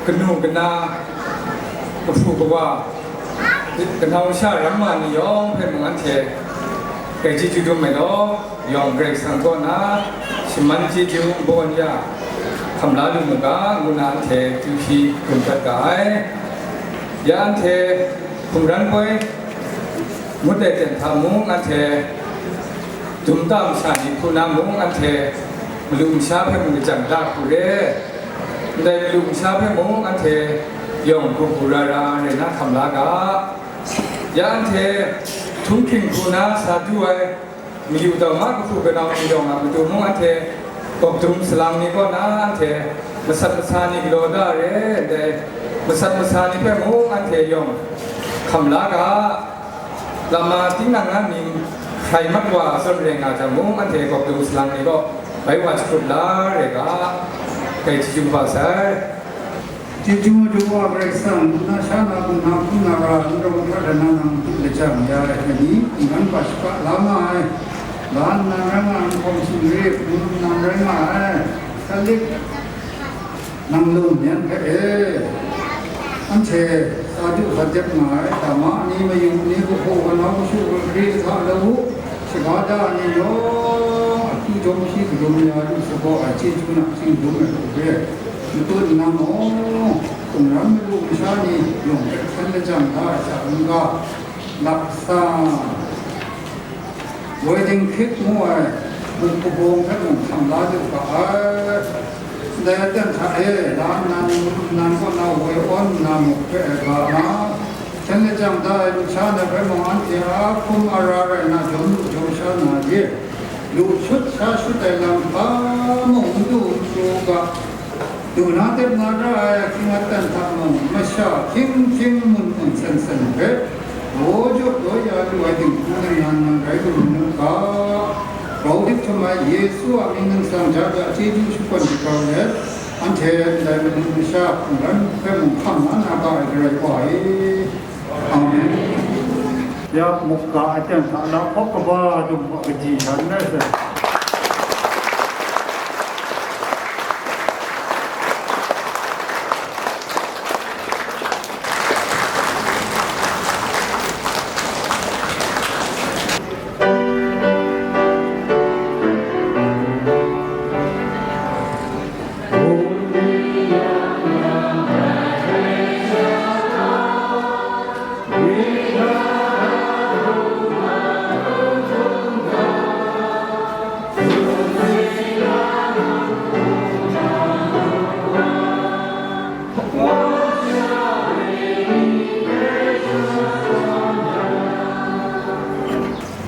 kanu kana, kahpu kawa, kanau sha ram ma ni yawng hpe mung anhte grai chyeju dum ai law, yawng Karai Kasang kaw na shaman chyeju nbaw ya hkam la lu mu ga, ngu na anhte chyeju shi dum dat ga ai. Ya anhte hkungran poi ngut ai ten hta mung anhte dum ta masha ni hku na mung anhte malu masha hpe mung lajang da hku re. Ndai malu masha hpe mung anhte yawng hku hku ra ra rai na hkam la ga. Ya anhte htunghking hku na sa du ai mayu tau ma kahpu kanau ni yawng a matu mung anhte gawk dum salang ni kaw na anhte masat masa ni galaw da re, ndai masat masa ni hpe mung anhte yawng hkam la ga. Lama tinang na mying hkrai mat wa zawn rai nga jang mung, anhte gawk dum salang ni gaw bai wa jahkut la rai ga, dai chyeju kaba sai. Chyeju madu wa Karai Kasang, na sha na hpung na hpung na ra, n rawng hkra na nang hpung lajang ya ai hte ni, hkungran hpa shaka la nga ai, la nnan rai nga ai, nhkawm sumri, hpung nnan rai nga ai, Kathlik nang lung yan hpe e. Anhte sa du sa dep nga ai, dama ni, mayung ni, kahpu kanau, kashu kahkri, kasa lau, shaga da ni yawng, akyu jawm hpyi kadum ya lu sa gaw ai chyeju nachying dum ai hku hpe, matut nna maw, hkungran madu masha ni yawng hpe hkan lajang da ai hta n-ga, laksa, woi dinghkrit ngu ai muk kabawng hpe mung hkam la du ga ai. Ndai aten hta e, la nnan, nnan kaw na woi awn nna muk hpe ai ga nga, hten lajang da ai lusha na hpe mung anhte a hkum a ra rai na jawm lu jawm sha na ye, lu shut sha shut ai lam hpa mung n du n pru u ga. Du na dep na ra ai ahkying aten hta mung, masha hkying hkying mun mun sen sen hpe, daw jaw daw ya lu ai dinghku ningnan nang rai lu mu u ga. Grau dik htum ai Yesu a mying ningsang ja ja chyeju shakawn jagrau let, anhte ndai madu masha hkungran hpe mung hkam nga na ga ai Karai Wa e. Amen. Ya, muk ga aten hta na hkawk kaba dung wa kaji shan rai sai.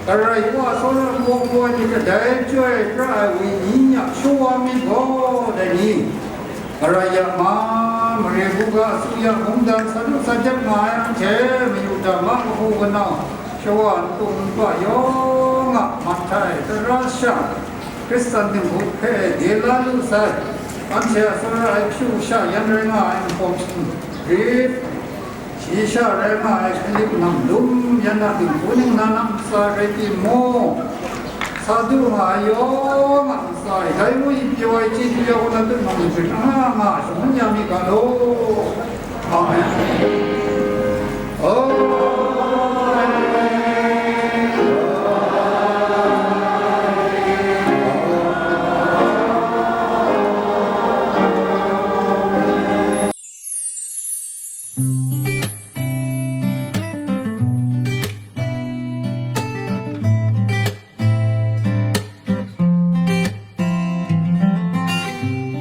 Karai Wa tsawra npawt gaw ni kadai chyoi pra ai wenyi nya shawa mi gaw dai ni? Karai ya ma, mare buga, asuya, mungdan, sa du sa dep nga ai anhte, mayu dama, kahpu kanau, shawa npu npa yawng a mahtai tara sha, Hkristan dinghku hpe de la lu sai, anhte a tsawra ai hpyu sha yan rai nga ai npawt shingrit, shi sha rai nga ai hkalip nang lum yan a dinghku ningnan a ntsa rai timung, sa du nga ai yawng a ntsa e, dai mu yin pyaw ai chyeju ya kaw na tutnang ni hpe nga nga shangun ya mi ga law. Amen. Amen.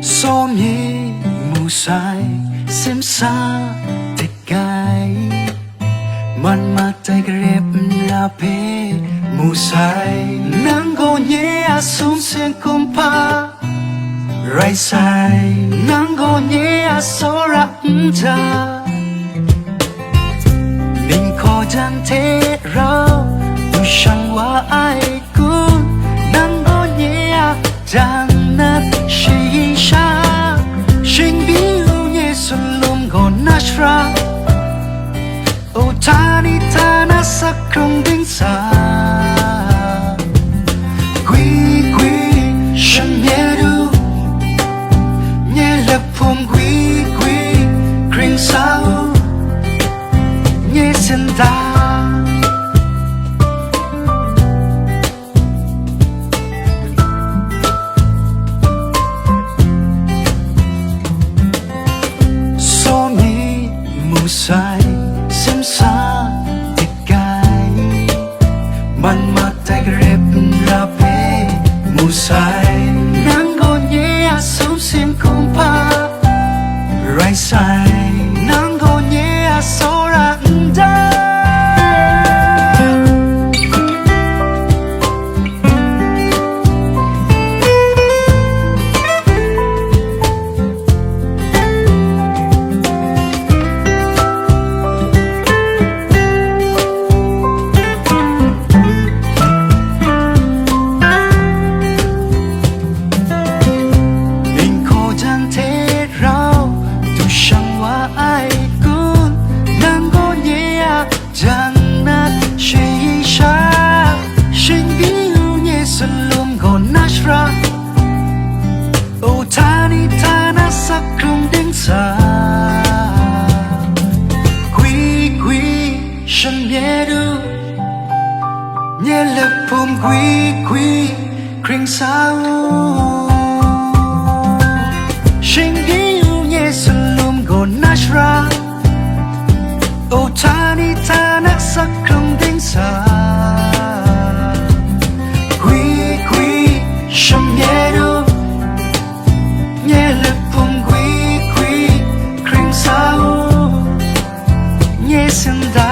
Saw mi mu sai, simsa dik ai, man matai garep nra hpe mu sai, nang gaw nye a sumsing kumhpa rai sai, nang gaw nye a tsawra nta, ninghkaw jang hte rau du shang wa ai kun, nang gaw nye a jang nat shayi sha, shingbi lu nye sunlum gaw na shara. O tani tana sakrung dingsa, gwi gwi shan nye du, nye lahpum gwi gwi kring sa u, nye sinda. Saw mi mu sai, simsa dik ai, man matai garep nra hpe mu sai, nang gaw nye a sumsing kumhpa rai sai, nang gaw nye a tsawra ndai. Ninghkaw jang hte rau du shang wa Hkum gwi gwi hkring sa u, shingdi u nye salum gaw na shara, o htani htana sak hkrung ding sa, gwi gwi shamyet u, nye lep hkum gwi gwi hkring sa u, nye sinda.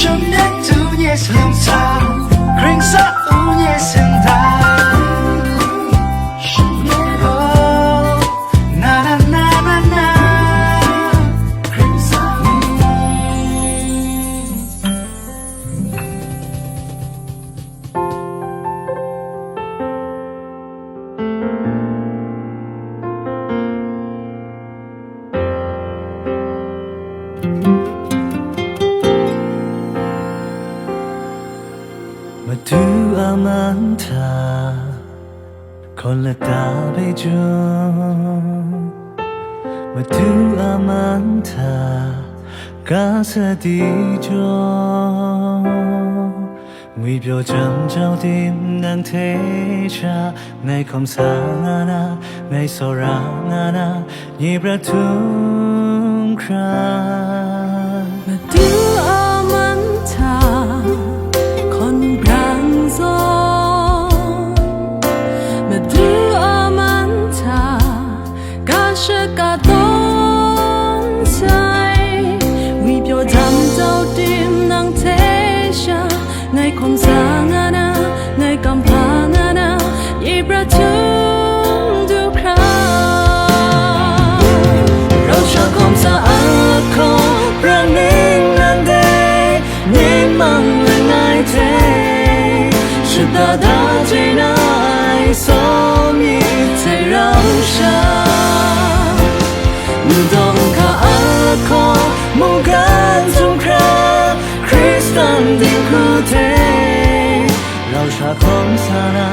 Shamyet u nye salum sa, hkring sa u nye sinda. Oh, na na na na na, hkring sa u. Madu a man hta, hkawn lata hpe jaw, Madu a man hta, ga sadi jaw. Ngwipyaw jam jau tim nang hte sha, ngai hkawm sa nga na, ngai tsawra nga na, nye prat htum hkra. Madu a man hta, hkawn brang zawn, Madu a man hta, ga shaka tawn sai, ngwipyaw jam jau tim nang hte sha, ngai hkawm sa nga na, ngai kamhpa nga na, ye prat htum du hkra. Rau sha hkawm sa a lahkawng, brang ning nang dai, ning mang langai hte, shada da je na ai, saw myit hte rau sha. Ndawng hka a lahkawng, mungkan htum hkra, Hkristan dinghku hte, rau sha hkawm sa na,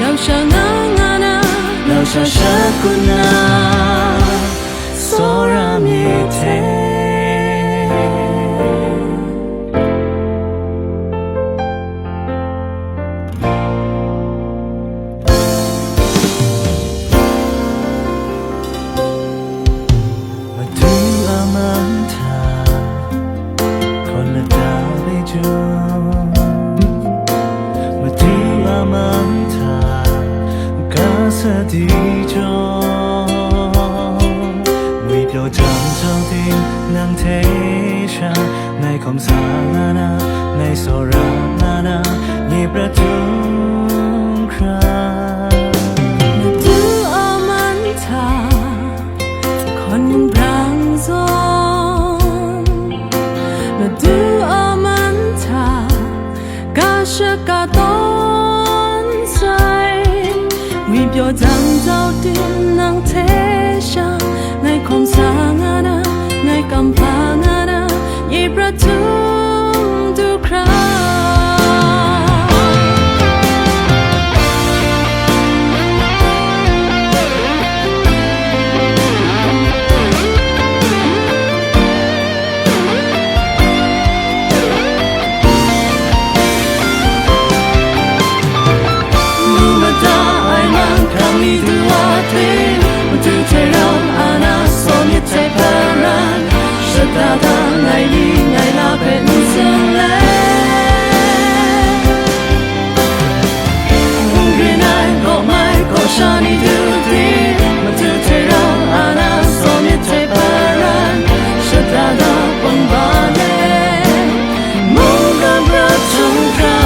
rau sha nga nga na, rau sha shakut na, tsawra myit hte. Madu a man hta, hkawn lata hpe jaw, Madu a man hta, ga sadi jaw. Ngwipyaw jam jau tim nang hte sha, ngai hkawm sa nga na, ngai tsawra nga na, nye prat htum hkra. Madu a man hta, hkawn brang zawn, Madu a man hta, ga shaka tawn sai, ngwipyaw jam jau tim nang hte sha, ngai hkawm sa nga na, ngai kamhpa nga na, ye prat htum du hkra. Mu mada ai man hkrang ni du wa hte, madu hte rau ana saw myit hte hparan, shada da ngai ni ngai la hpe n tsun let. N grin ai gaw mai gaw sha ni du di, madu hte rau ana saw myit hte hparan, shada da bawng ba let, mungkan prat htum hkra.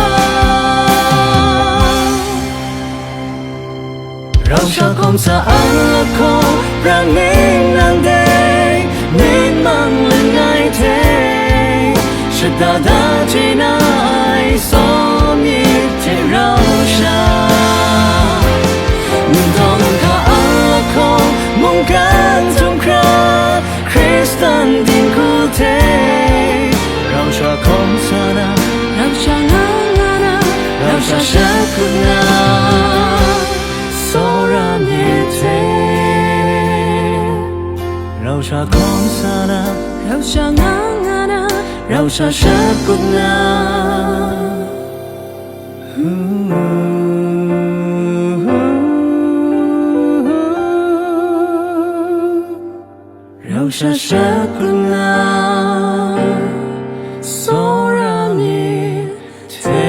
Rau sha hkawm sa a lahkawng, brang ning nang dai, ning mang langai hte, shada da je na ai saw myit hte rau sha. Ndawng hka a lahkawng, mungkan htum hkra, Hkristan dinghku hte, rau sha hkawm sa na, rau sha nga nga na, rau sha shakut na, tsawra myit hte. Rau sha hkawm sa na, rau sha nga nga na, Rau sha shat kut nna, rau sha shat kut nna, tsawra myit hte.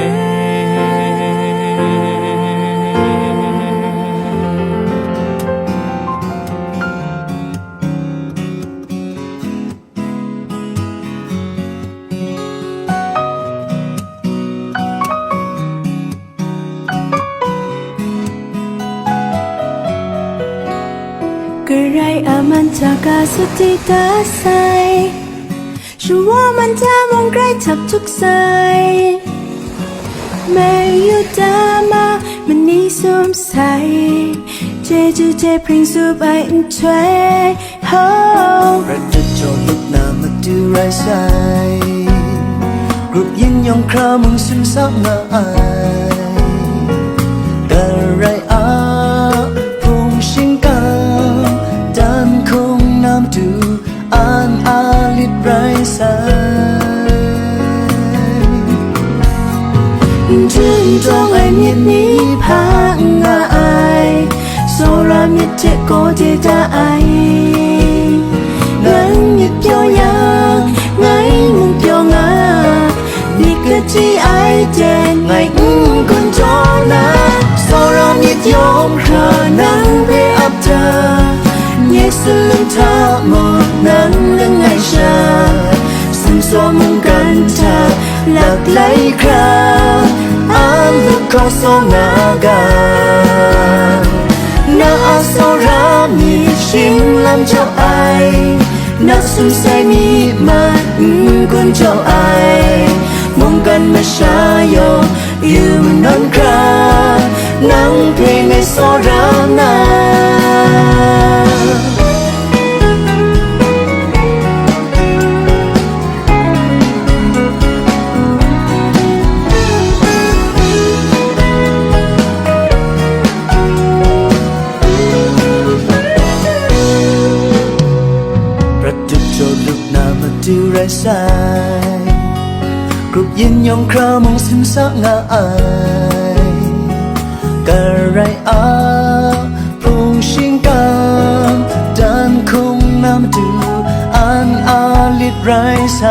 Karai a man hta ka sut di da sai, shawa man hta mung grai htap htuk sai. Mei Yuda ma mani sum sai, chyeju hte hpring tsup ai nhtoi, ho. Prat dut jaw lup na matu rai sai, grup yin yawng hkra mung sumsak nga ai. Karai a hpung shingkang dan hkung na matu an a lit rai sai. N htum tawng ai myit ni hpa n nga ai, tsawra myit hte gaw de da ai. Nang myit pyaw yang, ngai mung pyaw nga, myit kachyi ai hte ngai n gun jaw na, tsawra myit yawng hkra nang hpe ap da. Yerusalem hta mung nang langai sha, sumsaw mungkan hta laklai hkra, a lut hkaw saw nga ga. Na a tsawra myit shim lam jaw ai, na sumsai myit man n gun jaw ai, mungkan masha yawng yu manawn hkra, nang hpe ngai tsawra na. Prat dut jaw lup na matu rai sai, grup yin yawng hkra mung sumsak nga ai. Karai a hpung shingkang dan hkung na matu an a lit rai sai.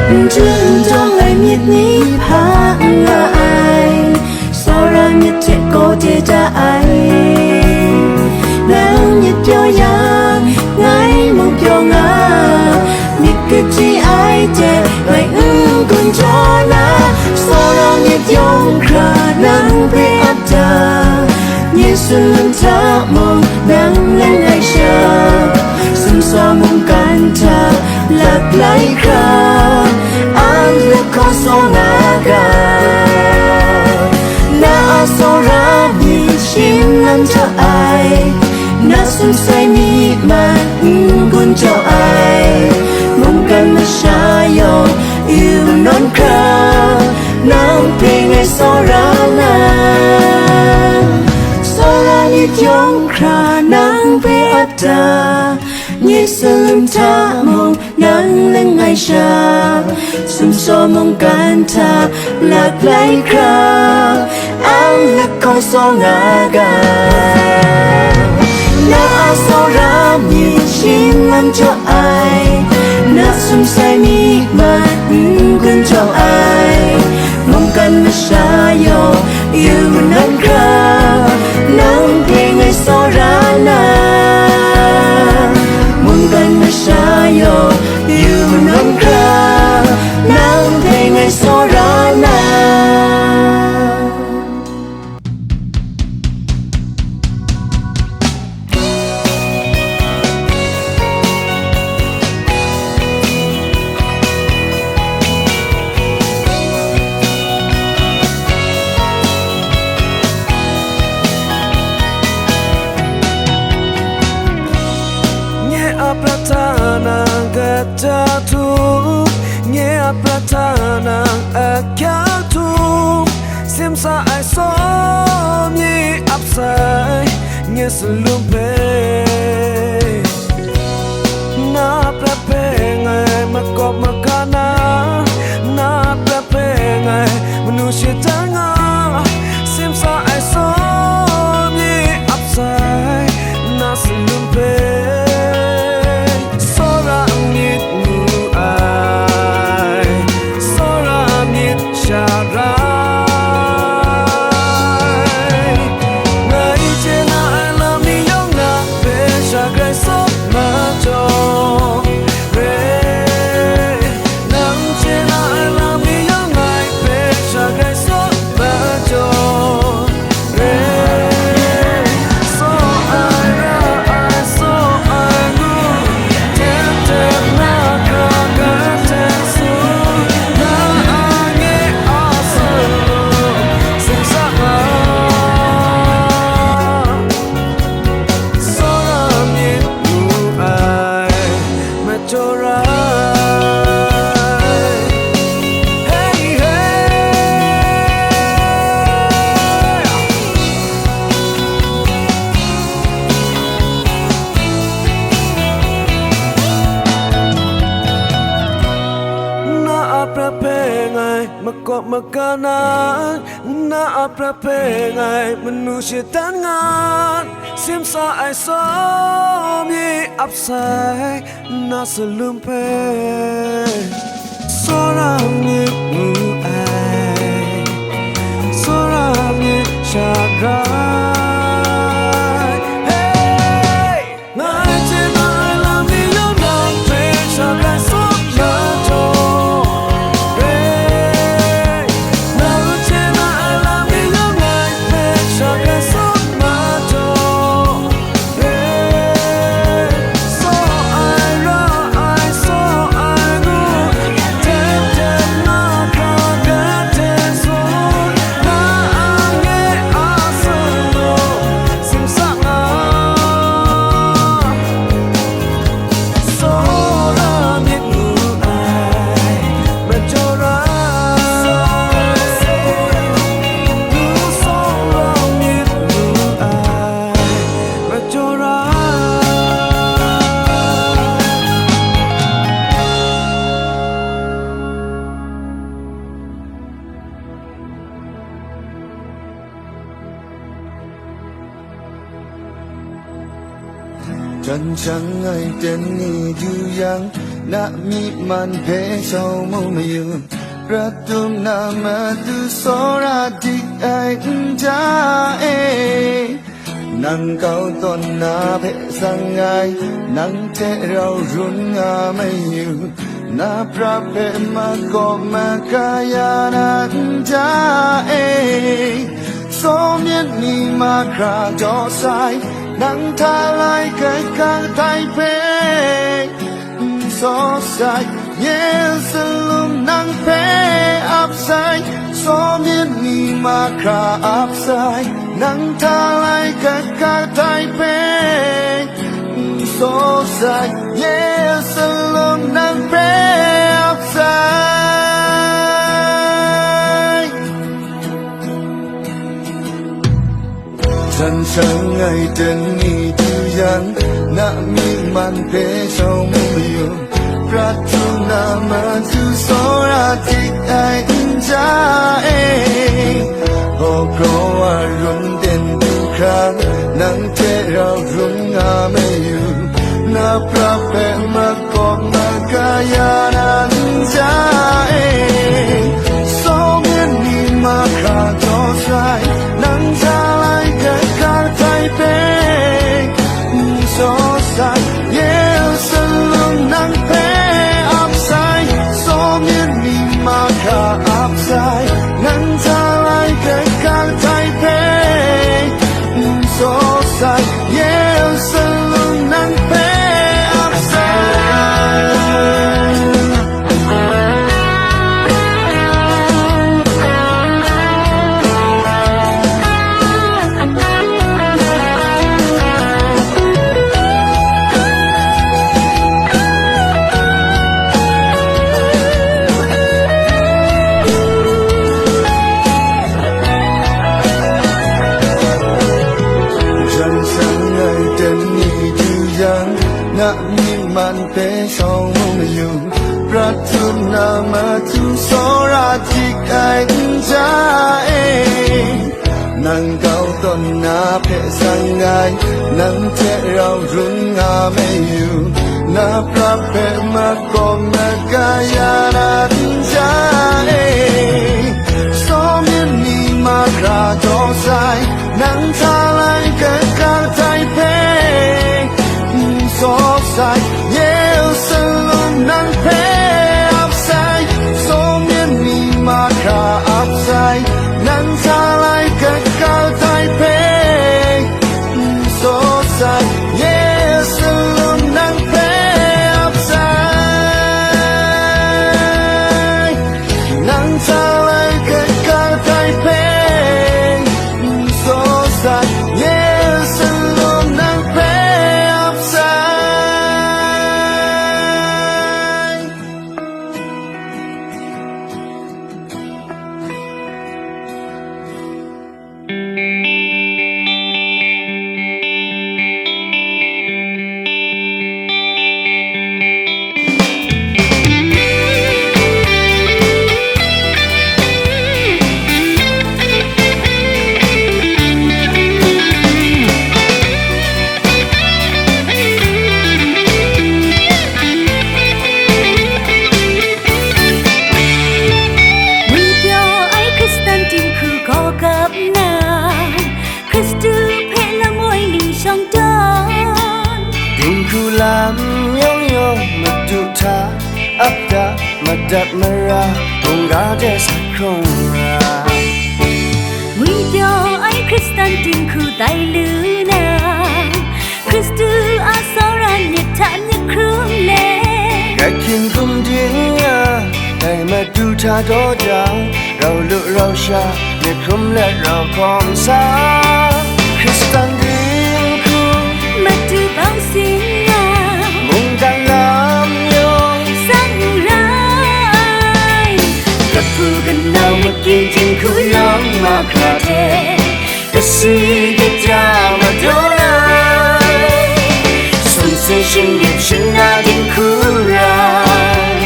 N htum n tawng ai myit ni hpa n nga ai, tsawra myit hte gaw de da ai. Nang myit pyaw yang, ngai mung pyaw nga, myit kachyi ai hte ngai n gun jaw na, tsawra myit yawng hkra nang hpe ap da. Yerusalem hta mung nang langai sha, sumsaw mungkan hta laklai hkra, an lut hkaw saw nga ga. Na a tsawra myit shim lam jaw ai, na sumsai myit man n gun jaw ai, mungkan masha yawng yu manawn hkra, nang hpe ngai tsawra na. Tsawra myit yawng hkra nang hpe ap da, Yerusalem hta mung nang langai sha, sumsaw mungkan hta laklai hkra, an lut hkaw saw nga ga. Na a tsawra myit shim lam jaw ai, na sumsai myit man n gun jaw ai, mungkan masha yawng yu manawn hkra, nang hpe ngai tsawra na. Mungkan masha yawng yu manawn hkra, nang hpe ngai tsawra na. Nye a prat hta nang kaja htum, nye a prat hta nang ahkyak htum, simsa ai sawm ni ap sai, nye salum hpe. Maka na, na a prat hpe ngai manu shatan ngan, simsa ai sawm yi ap sai, na salum hpe. Tsawra myit mu ai, tsawra myit sha rai. Hey! Ngai chye na ai lam ni yawng nang hpe sha rai sawt na jaw, hey! Nang chye na ai lam ni yawng ngai hpe sha rai sawt na jaw, hey! Tsaw ai, ra ai, tsaw ai ngu, tep tep na hkra, gade tsun, na ange a sung gaw, simsa nga. Tsawra myit mu ai, majaw ra ai, lu tsawra myit mu ai, majaw ra ai. 真相 ai ten ni du yang, na myi man hpe shau mu mayu, prat dum na matu tsawra dik ai n ja e. Nang kau tawn na hpe sang ai, nang hte rau run nga mayu, na pra hpe makawp makaya na n ja e. Tsaw myit mi mahkra jaw sai, nang hta lai kaga tai hpe n tsaw sai, Yerusalem nang hpe ap sai, tsaw myit mi mahkra ap sai, nang hta lai kaga tai hpe n tsaw sai, Yerusalem nang hpe ap sai. 真相 ai ten ni du yang, na myi man hpe shau mu mayu, prat dum na matu tsawra dik ai n ja e. Gaw kraw a run ten du hkra, nang hte rau run nga mayu, na pra hpe makawp makaya na n ja e. Tsaw myit mi mahkra jaw sai, nang hta lai kaga tai hpe n tsaw sai, Yerusalem nang hpe ap sai, tsaw myit mi mahkra ap sai, nang hta lai kaga tai hpe n tsaw sai, Yerusalem nang hpe ap sai. 真相 ai ten ni du yang, na myi man hpe shau mu mayu, prat dum na matu tsawra dik ai n ja e. Nang kau tawn na hpe sang ai, nang hte rau run nga mayu, na pra hpe makawp makaya na n ja e. Tsaw myit mi mahkra jaw sai, nang hta lai kaga tai hpe n tsaw sai, Yerusalem nang hpe ap sai, tsaw myit mi mahkra ap sai, nang hta lai kaga tai hpe n tsaw sai, Yerusalem nang hpe ap sai. Nang hta lai kaga tai hpe n tsaw sai, Yerusalem nang hpe ap sai. Ap da, madat mara, mungga de sa hkrum ra. Ngwi pyaw ai Hkristan dinghku tai lu na, Hkristu a tsawra myit hta myit hkrum le, grai hkying hkum ding nga, dai Madu hta daw jang, rau lu rau sha, myit hkrum let rau hkawm sa. Hkristan dinghku, Madu bau sin nga, mungdan lam yaw, tsang u rai. Kapu kanau magyin dinghku yawng mahkra hte, kasi kaja madu rai, sumsing shingnip shana dinghku rai.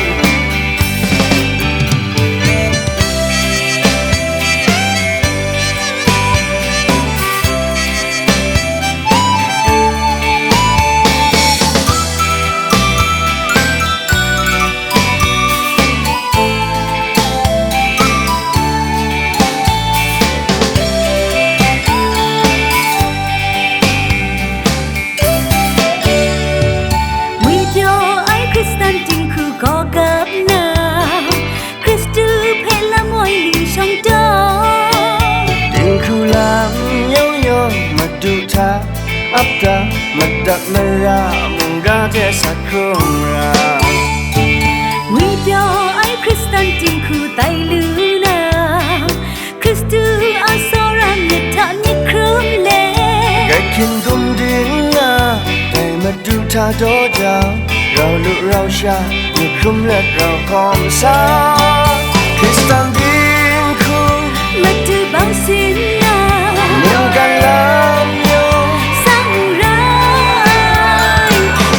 Ngwi pyaw ai Hkristan dinghku gaw gap na, Hkristu hpe lam woi ling shawng taw, dinghku lam yawng yawng Madu hta ap da, madat mara mungga hte sa hkrum ra. Ngwi pyaw ai Hkristan dinghku tai lu na, Hkristu a tsawra myit hta myit hkrum le, grai hkying hkum ding nga, dai Madu hta daw jang, rau lu rau sha, myit hkrum let rau hkawm sa. Hkristan dinghku, Madu bau sin nga, mungkan lam yaw, tsang u rai.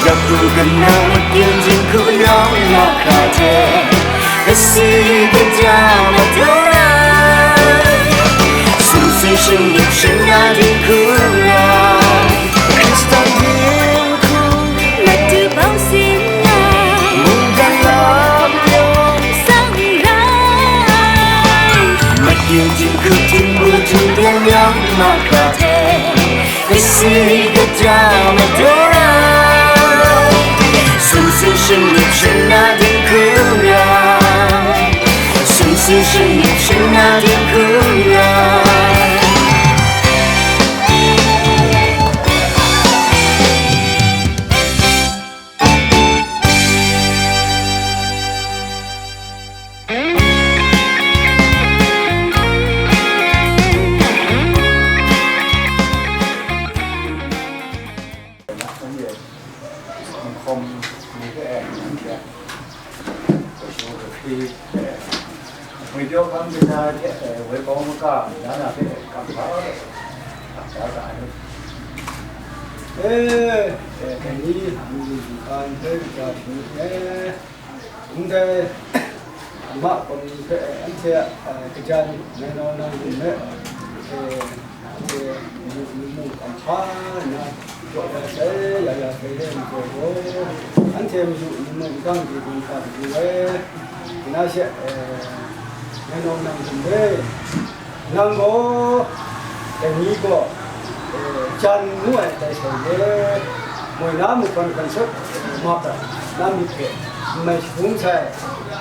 Yapu kanau magyin dinghku yawng mahkra hte, kasi kaja madu rai, sumsing shingnip shana dinghku rai. Hkristan dinghku, Madu bau sin nga, mungkan lam yaw, tsang u rai. Magyin dinghku, htingbu htingdan yawng mahkra hte, kasi kaja madu rai, sumsing shingnip shana dinghku rai, sumsing shingnip shana dinghku rai. Hkum ni hpe e, anhte a kashu kahkri hpe e, ngwi pyaw hkam kaja hte e, woi bau maka na na hpe e, kamhpa hpe e, kamhpa ga ai. E, e, dai ni, ngu lu hkra ndai kaja hpyi e, ndai, Ama gaw ni hpe anhte a, a, kajan, nainau nang hkum hpe, e, anhte mayu ni mung kamhpa nna, jaw ya sai, ya ya sai re ai gaw, anhte mayu ni mung dang de gun hkra matu ai, na she, e, nainau nang hkum hpe, nang gaw, dai ni gaw, e, jan ngu ai tai sai re, moi na mahkawn hkan sut, ma prat, na myit hpe, n mai shagun sai,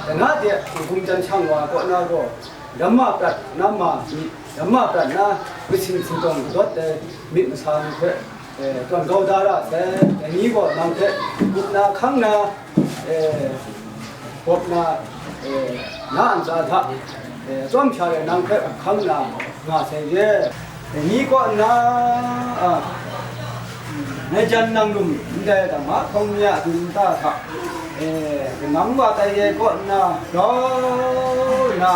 dai na de, n-gun jan shang wa kaw na gaw, lam ma prat na ma myit, lam ma prat na masin sintawng gadawt ai myit masa ni hpe, e, tawn kau da ra sai. Dai ni gaw nang hpe gup na hkang na, e, gawp na, e, na ntsa hta, e, tsawm sha rai nang hpe hkang na nga sai ye. Dai ni kaw nna, a, ngai jan nang lum ndai dama hkawng ni a du nta hta, e, kanang wa tai ye kaw nna, grau nna,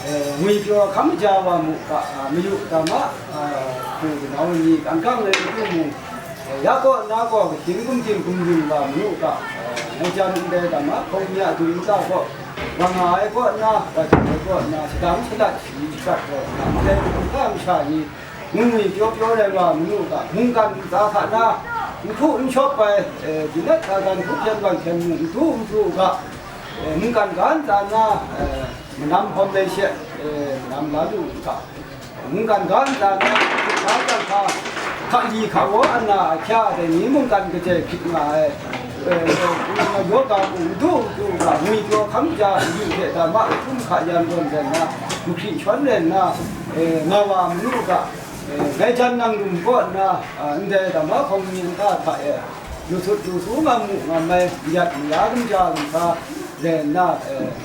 e, ngwi pyaw hkam ja wa mu ga, a, mayu dama, a, hku kanau ni kangkang rai tu mu, e, ya kaw nna gaw kahying gumhtin gumdin wa mu ga, e, ngai jan ndai dama hkawng ni a du nta gaw, wa nga ai kaw nna, wa jang ai kaw nna, shadang shalat shayi shakat kaw nna, ndai hkam masha ni, Ngwi pyaw pyaw rai wa manu ga, mungkan ntsa hta na, n hku n shawp ai, e, Janet Agan hku hpyen wan hpyen mung n du n pru u ga, e, mungkan ga ntsa na, e, manam hkawm ai she, e, manam la lu u ga, mungkan ga ntsa na, hkra chyang hka, hkali hkawa nna, ahkya dai ni mungkan kajai hkrit nga ai, Yawga mung du du ga ngwi pyaw hkam ja yu hte dama htum hka yan gawn rai nna, mahkri shawn rai nna, nga wa manu ga, ngai jan nang rum kaw nna, ndai dama hkawng ni nta hta e, lu sut lu su nga mu nga mai, mayat maya kamja nsa rai nna,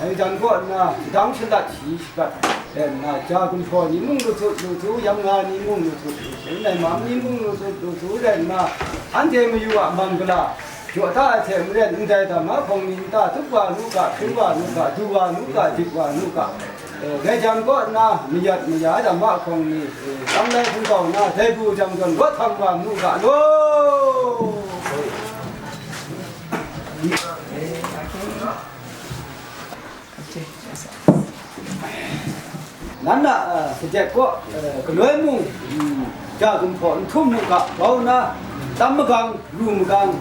ngai jan kaw nna, shadang shalat shi shagat rai nna, ja gumhpraw ni mung lu sut lu su, yam nga ni mung lu sut lu su, naimam ni mung lu sut lu su rai nna, anhte mayu a manggala, jaw da ai hte maren, ndai dama hkawng ni nta tup wa nu ga, hkring wa nu ga, du wa nu ga, dik wa nu ga, ngai jan kaw nna mayat maya dama hkawng ni, tam lai hkun kau nna, dai bu jang zawn rawt hkam wa nu ga law. Nan a, sajet kaw, galoi mung, ja gumhpraw nhtum mu ga, grau nna, tam magang, lu magang,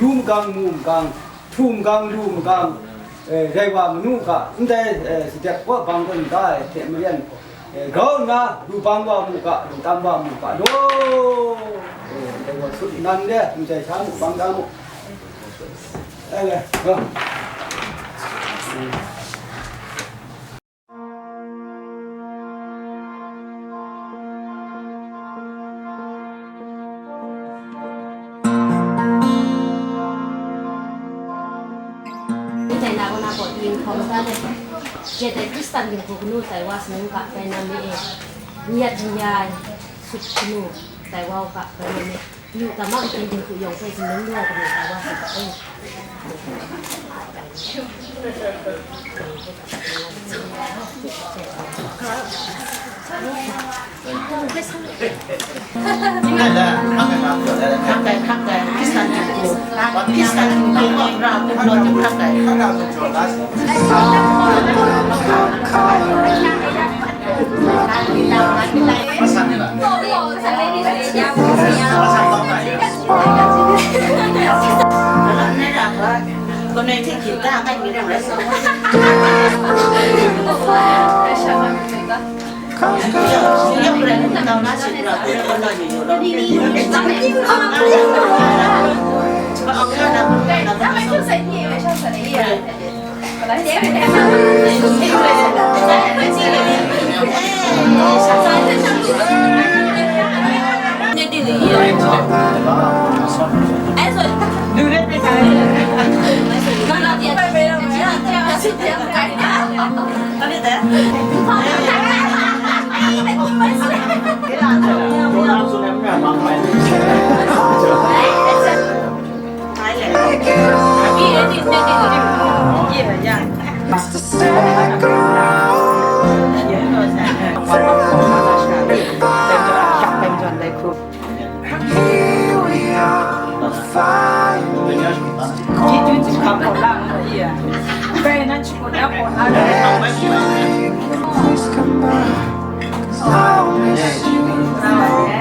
yu magang, mu magang, htu magang, lu magang, rai wa manu ga, ndai sajet kaw bang gawn da ai hte maren, grau nna, lu bang wa mu ga, lu tam wa mu ga law. Dai gaw sut nnan de, n jai sha mu, bang da mu. Ai le, Ni tai na kaw na kaw yin hkawm sa de, je tai Kristan dinghku kanu tai wa sanung ga tai na mi e, n yat n ya ai sut kanu tai wa u ga tai na mi. Yu ta ma, ken dinghku yawng hpe zunlung lu ai kanu tai wa sa ga e.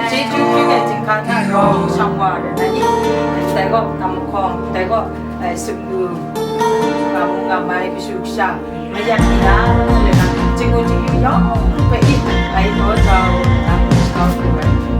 Chyeju hpyi ai jinghka hta rau shang wa ai rai na i? Dai gaw, tam mahkawng, dai gaw, ai, sumnu, nga mu nga mai, kashu kasha, mayat maya, rai na, chyeju chyeju yawng hpe i, ai, taw jau, tam mahkawng,